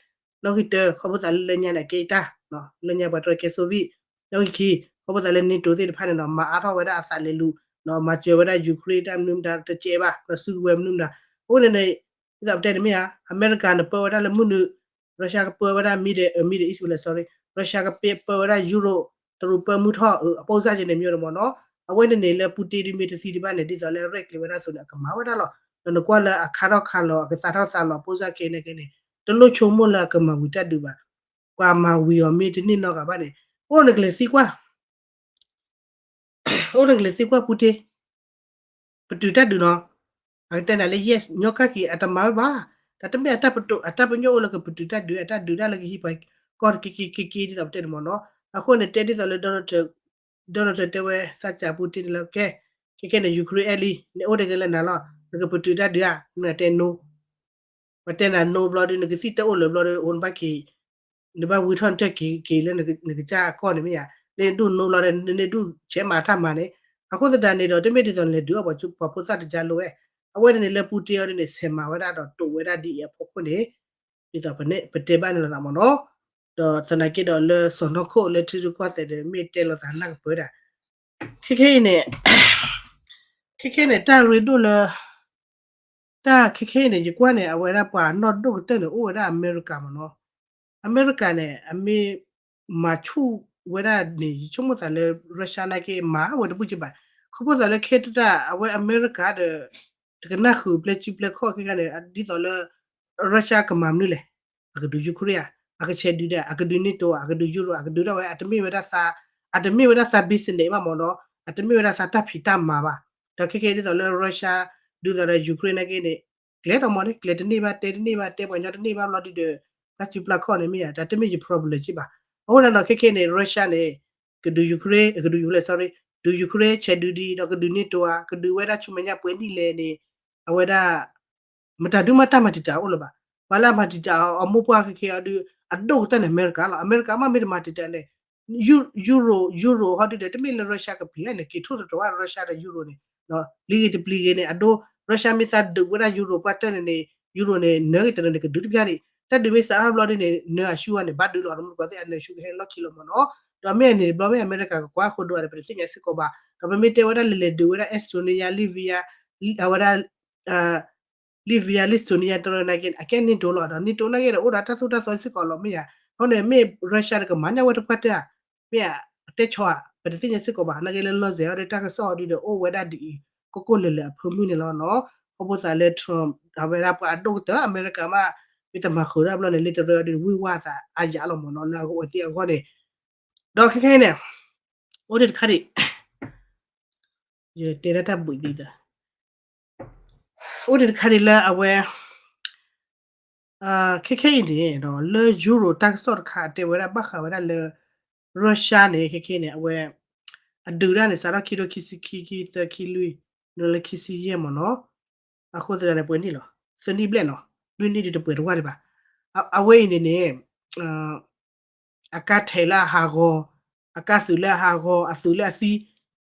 ဂံၢ်တၢ ခီဖျိသးလၢလၢညါန့ၣ် အကဲအံၤတၢ် လၢညါပှၤတရၢကဲ Soviet နီၣ်ဂံၢ်ခံ ခီဖျိသးလၢ NATO သ့ၣ်တဖၣ်န့ၣ်နီၤ မၤအါထီၣ်ဝဲဒၣ်အသးလဲၤလူၤ မၤစၢၤဝဲဒၣ် Ukraine တၢ်မနုၤမတၤတကဲဘၣ် စုကဝဲၤမနုၤမတၤ အဃိန့ၣ်န့ၣ် ဒ်သိးပတဲန့ၣ်မ့ၢ်ဧါ အမဲရကၤန့ၣ်ပၢဝဲဒၣ်လၢမုၢ်နုာ် Russia ကပၢဝဲဒၣ် Middle East ဝဲလဲၣ် sorry Russia ကပၢဝဲဒၣ် Euro တရူးပၢမုၢ်ထီၣ် အပိၢ်စၢ်ကဲန့ၣ်မ့ၢ်န့ၣ်မ့ၢ်နီၤ. အဝဲန့ၣ်န့ၣ်လၢ Putin ဒုးမ့ၢ်တသံဒံးဘၣ်န့ၣ် ဒ်သိးလၢရဲၣ်ကျဲၤဝဲဒၣ်အသိးန့ၣ် အကမၤဝဲဒၣ်လီၤ. ဒီးနကွၢ်လၢအခါထီၣ်ခါလီၤ အကသးထီၣ်သးလီၤ အပိၢ်စၢ်ကဲန့ၣ်ကဲန့ၣ် တလိၣ်ဆိကမိၣ်လၢအကမၤဝံၤတၢ်ဒုးဘၣ်. ပှၤမၤဝံၤအီၤမ့ၢ်တန့ၢ်နီတဂၤဘၣ်န့ၣ် အိၣ်နကလဲၤသံကွၢ် အိၣ်နကလဲၤသံကွၢ် Putin ပတုာ်တၢ်ဒုးနီၤ. အကတဲနၤလၢ yes ညီကၣ်က့ၤ အတမၤဝဲဘၣ်. တၢ်တမ့ၢ်အတၢ်ပတိၢ် အတၢ်ပညိၣ်အိၣ်လၢကပတုာ်တၢ်ဒုး အတၢ်ဒုးတၢ်လၢကဟံးပှၤကီၢ်တက့ၤက့ၤက့ၤက့ၤ ဒ်သိးပတဲန့ၣ်မ့ၢ်နီၤ. အဃိန့ၣ်တဲဒ်သိးလၢ Donald Trump တဲဝဲသးစၢ် Putin န့ၣ်လၢ ကဲ ခဲခဲန့ၣ် Ukraine အဲၣ်လံ နအိၣ်တဂ့ၤလၢနၤလီၤ နကပတုာ်တၢ်ဒုးဧါ နတဲ no ပတဲနၤ no ဘျီဒီး နကသံၣ်တၢ်အိၣ်လၢာ်ဘျီဒီး အိၣ်နဘၣ်က့ၤ နဘၣ်ဝံထီၣ်နတၢ်က့ၤက့ၤလၢနကစၢ်ကီၢ်န့ၣ်မ့ၢ်ဧါ. လၢနဒူၣ် no ဘျီဒီး နဒူၣ်ဆဲးမၤတၢ်မၤန့ၣ် အဃိသတးန့ၣ်ဒီး တမ့ၢ်ဒ်သိးနလဲၤဒုးအီၣ်ပှၤဖိသၣ်တကါလိၤဝဲ. အဝဲန့ၣ်န့ၣ်လၢ Putin အီၤဒ်န့ၣ် ဆဲးမၤဝဲဒၣ်ဒီးတိာ်ဝဲဒၣ်ဒ်အံၤအဖီခိၣ်န့ၣ် ဒ်သိးပတဲဘၣ်န့ၣ်လီၤသးမ့ၢ်နီၤ. ဒီးသနာ်က့ဒီးလၢစီၤနီၢ်ခိၣ်လၢထံရူၢ်ကီၢ်သဲးဒီး မ့ၢ်တဲလိာ်သးနၢ်ကပၢၤဒၣ် ခဲခဲအံၤန့ၣ် ခဲခဲန့ၣ် တၢ်ရ့ဒိၣ်လၢ တၢ်ခဲခဲအံၤန့ၣ် ယကွၢ်န့ၣ် အဝဲဒၣ်ပှၤနီၢ်ဒိၣ်ကတၢၢ်န့ၣ် အိၣ်ဝဲဒၣ်အမဲရကၤမ့ၢ်နီၤ. အမဲရကၤန့ၣ် အမ့ၢ်မၤဆူၣ်ဝဲဒၣ်န့ၣ် ယဆိကမိၣ်သးလၢ Russia နာ်က့ မၤဝဲတဘူၣ်က့ဘၣ်. ခီဖျိသးလၢခဲတၢ် အဝဲအမဲရကၤဒီး တကနၣ်ဃုာ်ပျဲစုပျဲခီၣ်ခဲခဲန့ၣ် ဒ်သိးလၢ Russia ကမၤမနုၤလဲၣ်. အကဒုး Ukraine ဧါ, အကဆဲးဒုးဒၣ်, အကဒုး NATO ဧါ, အကဒုးဒၣ်ဝဲ အတမ့ၢ်ဝဲဒၣ်သး, အတမ့ၢ်ဝဲဒၣ်သး business ဘၣ်မ့ၢ်နီၤ, အတမ့ၢ်ဝဲဒၣ်သးတၢ်ဖံးတၢ်မၤဘၣ်. ဒီးခဲခဲဒ်သိးလၢ Russia ဒုးသိးဒီး Ukraine နာ်က့န့ၣ် ကျဲၤထီၣ်မ့ၢ်န့ၣ် ကျဲၤတန့ၢ်ဘၣ် တဲတန့ၢ်ဘၣ် တဲပှၤညီတန့ၢ်ဘၣ်ဘျီဒုးဒီး ပျဲစုပျဲခီၣ်န့ၣ်မ့ၢ်ဧါ, တၢ်တမ့ၢ်ယ problem စ့ၢ်ဘၣ်. အဃိသတးဒီးခဲခဲန့ၣ် Russia န့ၣ် ကဒုး Ukraine, ကဒုး Ukraine, sorry, ဒုး Ukraine ဆဲးဒုးဒံး ဒီးကဒုး NATO ဧါ, ကဒုးဝဲဒၣ်ဆူမဲာ်ညါပှဲၤနံၣ်လဲၣ်န့ၣ် အဝဲဒၣ် မတၤဒုးမးတၢ်မၤတံာ်တာ်အိၣ်လၢၤဘၣ်. ပှၤလၢအမၤတံာ်တာ်အီၤ အမိၢ်ပှၢ်ခဲခဲအီၤဒုး အဒိၣ်ကတၢၢ်န့ၣ် အမဲရကၤလီၤ. အမဲရကၤမးမ့ၢ်တမၤတံာ်တာ်န့ၣ် Euro, Euro ဟီဒုးဒီး တမ့ၢ်လၢ Russia ကပျံၤန့ၣ် က့ၤထိၣ်သတြီၤဝဲ Russia ဒီး Euro န့ၣ် ပျံၤဂ့ၤတပျံၤဂ့ၤန့ၣ် အဒိ Russia မ့ၢ်သးဒုးဝဲဒၣ် Euro ပှၢ်တၢၢ်န့ၣ်န့ၣ် Euro န့ၣ် နၢက့ၤတရၢန့ၣ် ကဒုးတပျၢ်ဒံး. တၢ်ဒုးမ့ၢ်စးထီၣ်ဘျီဒ်န့ၣ် နၢအဆူၣ်အီၤန့ၣ် ဘၣ်ဒုးလီၤ တမူတကိးသ့ၣ် အနၢဆူၣ်ကဟဲလီၢ်ခံလီၤမ့ၢ်နီၤ. ဒီးမ့ၢ်အန့ၣ်တဘျီမ့ၢ်အမဲရကၤကကွၢ်ဃိဒိၣ်ဒီး ပတသ့ၣ်ညါစ့ၢ်ကီးဘၣ်. ဒီးပမ့ၢ်တဲဝဲဒၣ်လဲၤလဲၤဒုးဝဲဒၣ် Estonia, Latvia, အဝဲဒၣ် Latvia, Lithuania တရၢနာ်က့ အကဲ NATO လီၤ. ဒီး NATO နာ်က့ဒီး အိၣ်ဒီးတၢ်သိၣ်တၢ်သီစ့ၢ်ကီးလီၤမ့ၢ်ဧါ. အဃိန့ၣ် မ့ၢ် Russia တကမၤန့ၢ်ဝဲတပှၢ်တၢၢ်ဧါ, မ့ၢ်ဧါ, အတဲဆီဧါ, ပတသ့ၣ်ညါစ့ၢ်ကီးဘၣ်. နာ်က့လၢလီၢ်စဲၤအီၤဒီး တၢ်ကစီၣ်အီၤဒုးဒီး အိၣ်ဝဲဒၣ်ဒ်အံၤ ကိၢ်ကိၢ်လၢၤလၢၤအဖၢမုၢ်န့ၣ်လီၤနီၤ. ခီဖျိသးလၢ Trump အဝဲဒၣ်ပှၤအဒိၣ်ကတၢၢ်အမဲရကၤမး မ့ၢ်တမၤဃုာ်ဒၣ်ဘျီန့ၣ် လၢတရၢအီၤဒုး ဝံၢ်ဝါသးအါယၤလီၤမ့ၢ်နီၤ လၢအဂီၢ်အသ့ၣ်အဂီၢ်န့ၣ်. ဒီးခဲခဲအံၤန့ၣ် အိၣ်ဒံးတခါဒံး ယတဲဒၣ်တၢ်ဘှံးဒံးဒီး အိၣ်ဒံးတခါဒံးလၢအဝဲ ခဲခဲအံၤန့ၣ်ဒီး လၢ Euro တၢ်ကစီၣ်တခါ အတဲဝဲဒၣ်ဘၣ်ဃးဝဲဒၣ်လၢ Russia န့ၣ် ခဲခဲန့ၣ် အဝဲ အဒုးတၢ်န့ၣ် စးထီၣ်ခံထိခံဆံခံ ခံသၢ ခံလွံၢ် ဒီးလၢခံဆံယဲၢ်မ့ၢ်နီၤ. အဃိသတးန့ၣ် ပှဲၤနံၣ်လီၤ, သၢနံၣ်ဘျဲၣ်နီၤ, လွံၢ်နံၣ်ဒုးတပှဲၤတဝၢ်ဒံးဘၣ်. အဝဲအံၤန့ၣ်န့ၣ် အကါထဲးလၢအဟးဂီၤ, အကါသုးလၢအဟးဂီၤ, အသုးလၢအသံ,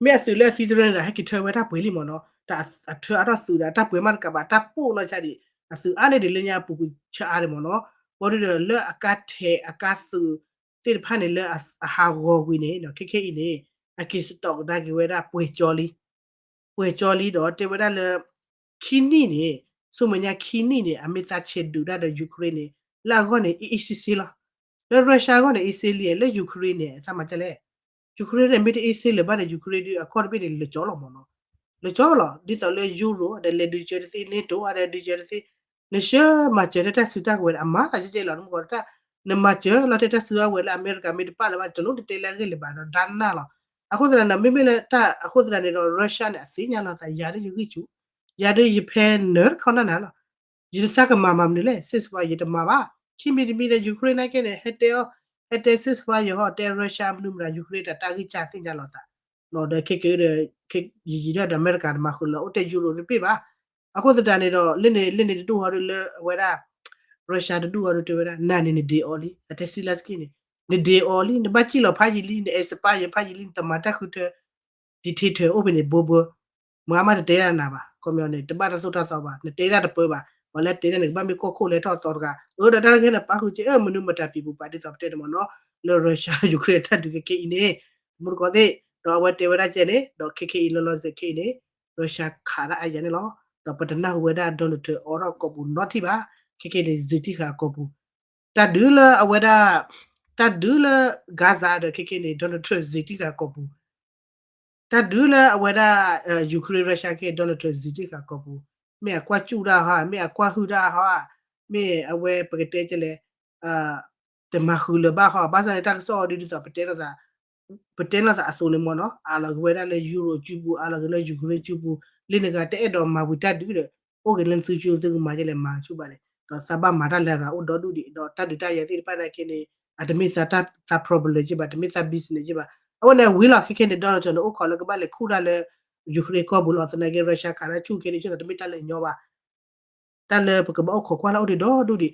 မ့ၢ်အသုးလၢအသံတရၢန့ၣ်ဒီး ဟဲက့ၤထၢဝဲတၢ်ပှ့ၤလံမ့ၢ်နီၤ. တၢ်အထၢအထီၣ်သုးဒီး တၢ်ပှ့ၤမးတကးဘၣ် တၢ်ပိၢ်နီၢ်ဆါဒံး အသုးအါန့ၢ်ဒံးလၢညါအပူၤကွံာ်ဆၢအါဒံးမ့ၢ်နီၤ. ဘၣ်ဒုးဒီးလၢအကါထဲးအကါသုး သ့ၣ်တဖၣ်န့ၣ်လၢအဟးဂီၤဝံၤန့ၣ် ခဲခဲအံၤန့ၣ် အက့ၤစတီၣ်ကဒါက့ၤဝဲဒၣ်ပှဲၤကၠီလံ ပှဲၤကၠီလံဒီးတဲဝဲဒၣ်လၢ ခံနံၣ်န့ၣ် ဆူမဲာ်ညါခံနံၣ်န့ၣ် အမ့ၢ်သးဆဲးဒုးတၢ်ဒီး Ukraine န့ၣ် လၢအဂီၢ်န့ၣ် အ့ၣ်အ့ၣ်စ့စ့လီၤ. လၢ Russia အဂီၢ်န့ၣ် အ့ၣ်စ့လံ, လၢ Ukraine န့ၣ် သးမၤဒ်လဲၣ်. Ukraine န့ၣ် မ့ၢ်တအ့ၣ်စ့လၢၤဘၣ်န့ၣ် Ukraine ဒုး အကီၢ်တဘ့ၣ်န့ၣ် လၢာ်ကၠီလီၤမ့ၢ်နီၤ. လၢာ်ကၠီလီၤ. ဒ်သိးလၢ Euro ဒီးလဲၤဒုးစၢၤတသ့, NATO ဒီးဒုးစၢၤတသ့, နဆှၢမၤစၢၤထဲတၢ်စုတၢ်ကဝဲၤဒီး အမၤသးကဲကဲလီၤ နမ့ၢ်ကီးတၢ်, နမၤစၢၤလီၤထဲတၢ်စုတၢ်ကဝဲၤလၢအမဲရကၤမ့ၢ်တပာ်လၢၤဘၣ်န့ၣ် တလိၣ်တတဲလၢအဂ့ၢ်လၢၤဘၣ်ဒီး ဒါနၢ်လီၤ. အဃိသတးန့ၣ် မ့မ့ၢ်လၢတၢ်အဃိသတးန့ၣ်ဒီး Russia န့ၣ် အသ့ၣ်ညါလီၤသး ယၤဒုးယဂံၢ်ဆူၣ်, ယၤဒုးယဖဲနၢၤတခီနၢ်နၤလီၤ. ယတသးကမၤမၤမနုၤလဲၣ်, ceasefire ယတမၤဘၣ်. ခံမံၤတမံၤဒီး Ukraine နာ်က့န့ၣ် ဟဲတဲအီၤ, ဟဲတဲ ceasefire ယဟီၣ်တဲ Russia မနုၤမတၤ Ukraine တၢ်တၢ်ဂံၢ်စၢ်သ့ၣ်ညါလီၤသး, ဒီးခဲက့ၤဒီး ယံာ်ယံာ်ဒီး အမဲရကၤတမၤဃုာ်လၢၤ အိၣ်တဲ Euro တဘ့ၣ်ဘၣ်. အဃိသတးန့ၣ်ဒီး လၢန့ၣ် လၢန့ၣ်တဒူၣ်ဟီဒုးလၢအဝဲဒၣ် Russia တဒူၣ်ဟီဒုးတဲဝဲဒၣ် နၤန့ၣ်နဒ့အီၤလံ, အတဲ Zelenskyy န့ၣ် နဒ့အီၤလံ, နဘၣ်စံၣ်လီၤဖးယံာ်လံ, န expire ယဖးယံာ်လံ, နတမၤတၢ်ဃုထၢ dictator အိၣ်ဖဲန့ၣ်ဘိဘိ မၤမးတတဲဒၣ်နၤဘၣ်, ခီပညီန့ၣ် တဘၣ်တၢ်သိၣ်တၢ်သီဘၣ်, နတဲဒၣ်တပၢၢ်ဘၣ်, ပှၤလၢတဲဒၣ်န့ၣ် ကဘၣ်မ့ၢ်ကီၢ်ခိၣ်လဲၤထီၣ်အသီတဂၤ, အၢ ဒီးတၢ်လၢခဲန့ၣ် ပာ်ဃုာ်က့ၤ အၢ မနုၤမတၤပံၤပူၤပာ်ဒ်သိးပတဲန့ၣ်မ့ၢ်နီၤ, လၢ Russia Ukraine တၢ်ဒုးကဲကဲအံၤန့ၣ်, တမူတကိးသ့ၣ်, ဒီးအဝဲတဲဝဲဒၣ်ကဲန့ၣ်, ဒီးခဲကဲအံၤလီၤလီၤဆဲးခဲအံၤန့ၣ်, Russia ခးတၢ်အါယၤန့ၣ်လီၤ, ဒီးပတနၢ်ဟူဝဲဒၣ် Donald Trump အိးထီၣ်ကိာ်ပူၤနီတထံၣ်ဘၣ်, ခဲကဲန့ၣ် စံးတံၢ်ဃာ်အကိာ်ပူၤ, တၢ်ဒုးလၢအဝဲဒၣ် တၢ်ဒုးလၢ Gaza ဒီးခဲခဲန့ၣ် Donald Trump စံးတံၢ်ဃာ်ကီၢ်ပူၤ တၢ်ဒုးလၢအဝဲဒၣ် Ukraine Russia ခဲ Donald Trump စံးတံၢ်ဃာ်ကီၢ်ပူၤ မ့ၢ်အကွၢ်စူၣ်တၢ်ဟီဧါ မ့ၢ်အကွၢ်ဟုၣ်တၢ်ဟီဧါ မ့ၢ်အဝဲပကတဲကလဲၣ် တမၤဃုာ်လၢၤဘၣ်ဟီ ဘၣ်ဆၣ်န့ၣ် တၢ်ကစီၣ်အီၤဒ်သိး ပတဲလိာ်သးအသိးန့ၣ်မ့ၢ်နီၤ အလီၤက့ၤဝဲဒၣ်လၢ Europe စုပူၤ အလီၤက့ၤလၢ Ukraine စုပူၤ လၢနဂၤတအဲၣ်ဒိးမၤဝံၤတၢ်ဒုးဒီး အိၣ်က့ၤလၢနသုစုသုကမၤကလဲၣ် မၤဆူၣ်ဘၣ်န့ၣ် ဒီးသးဘၣ်မၤတၢ်လၢအဂၤအိၣ်ဒီဒူၣ်ဒံး ဒီးတၢ်ဒုးတၢ်ယၤသ့ၣ်တဖၣ်န့ၣ်က့န့ၣ် အတမ့ၢ်သး problem က့ဘၣ် တမ့ၢ်သး business က့ဘၣ် အဝဲန့ၣ်ဝံၤလီၤ ခဲခဲန့ၣ် Donald Trump န့ၣ် အိၣ်ခိးလၢကဘၣ်လဲၤခူၣ်တၢ်လၢ Ukraine ကီၢ်ပူၤလီၤ သနာ်က့ Russia ခးတၢ်ဆူၣ်ခဲန့ၣ် ဆၢကတီၢ်တမ့ၢ်တၢ်လၢအညီဘၣ် တၢ်လၢပကဘၣ်အိၣ်ခိးကွၢ်လၢအိၣ်ဒံးဒီဒူၣ်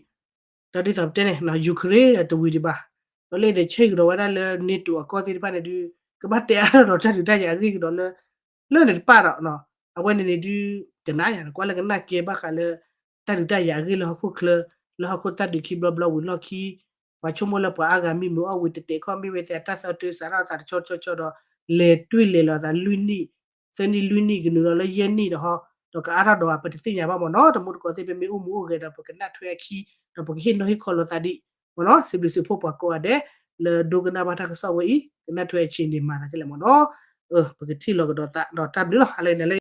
ဒံး ဒီးဒ်သိးပတဲန့ၣ် Ukraine တဝံၤဒံးဘၣ် ဒီးလၢန့ၣ်ဆဲးကဒီးဝဲဒၣ်လၢ NATO အကီၢ်သ့ၣ်တဖၣ်န့ၣ်ဒုး ကဘၣ်တဲအါထီၣ်ဒီးတၢ်ဒုးတၢ်ယၤအဂ့ၢ်ကဒီးလၢ လၢန့ၣ်တပၣ်ဒီး အဝဲန့ၣ်န့ၣ်ဒုး ကနၣ်ယၤ ကွၢ်လၢကနၣ်ကဲဘၣ်ဃးလၢ တၢ်ဒုးတၢ်ယၤအဂ့ၢ်လၢဟီၣ်ခိၣ်ချၢ လၢဟီၣ်ခိၣ်တၢ်ဒုးခံဘျီဘျီဝံၤလီၢ်ခံ ပှၤဆိကမိၣ်လၢပှၤအါဂၤမံမုာ်အီၣ်ဝံၤတတဲာ်ခီၣ်မ့ၢ်ဝဲသ့ၣ်အတၢ်သီတၢ်စးထီၣ်သးတဆီဆီဆီဒီး လဲၤတွံၢ်လဲၤလီၤသးလွံၢ်နံၣ် သၢနံၣ်လွံၢ်နံၣ်ကနုာ်လီၤလၢယဲၢ်နံၣ်ဒီးဟီ ဒီးကအါထီၣ်ဒီးပတသ့ၣ်ညါဘၣ်မ့ၢ်နီၤ တမူတကိးသ့ၣ် ပမ့ၢ်အိၣ်မူအိၣ်ဂဲၤဒီး ပကနၣ်ထွဲအခံ ဒီးပကဟ့ၣ်နီၤဟ့ၣ်ခီလိာ်သးဒံး မ့ၢ်နီၤ စံးဘျုးစံးဖှိၣ်ပှၤကိးဂၤဒဲး လၢဒိကနၣ်ဘၣ်တၢ်ကစီၣ်ဝဲအံၤ ကနၣ်ထွဲအဆံးန့ၣ်မၤသးကလဲၣ်မ့ၢ်နီၤ ပကထံၣ်လိာ်ကဒီးသး ဒီးတၢ်ဘျုးလီၤ ဟါလၢန့ၣ်လၢ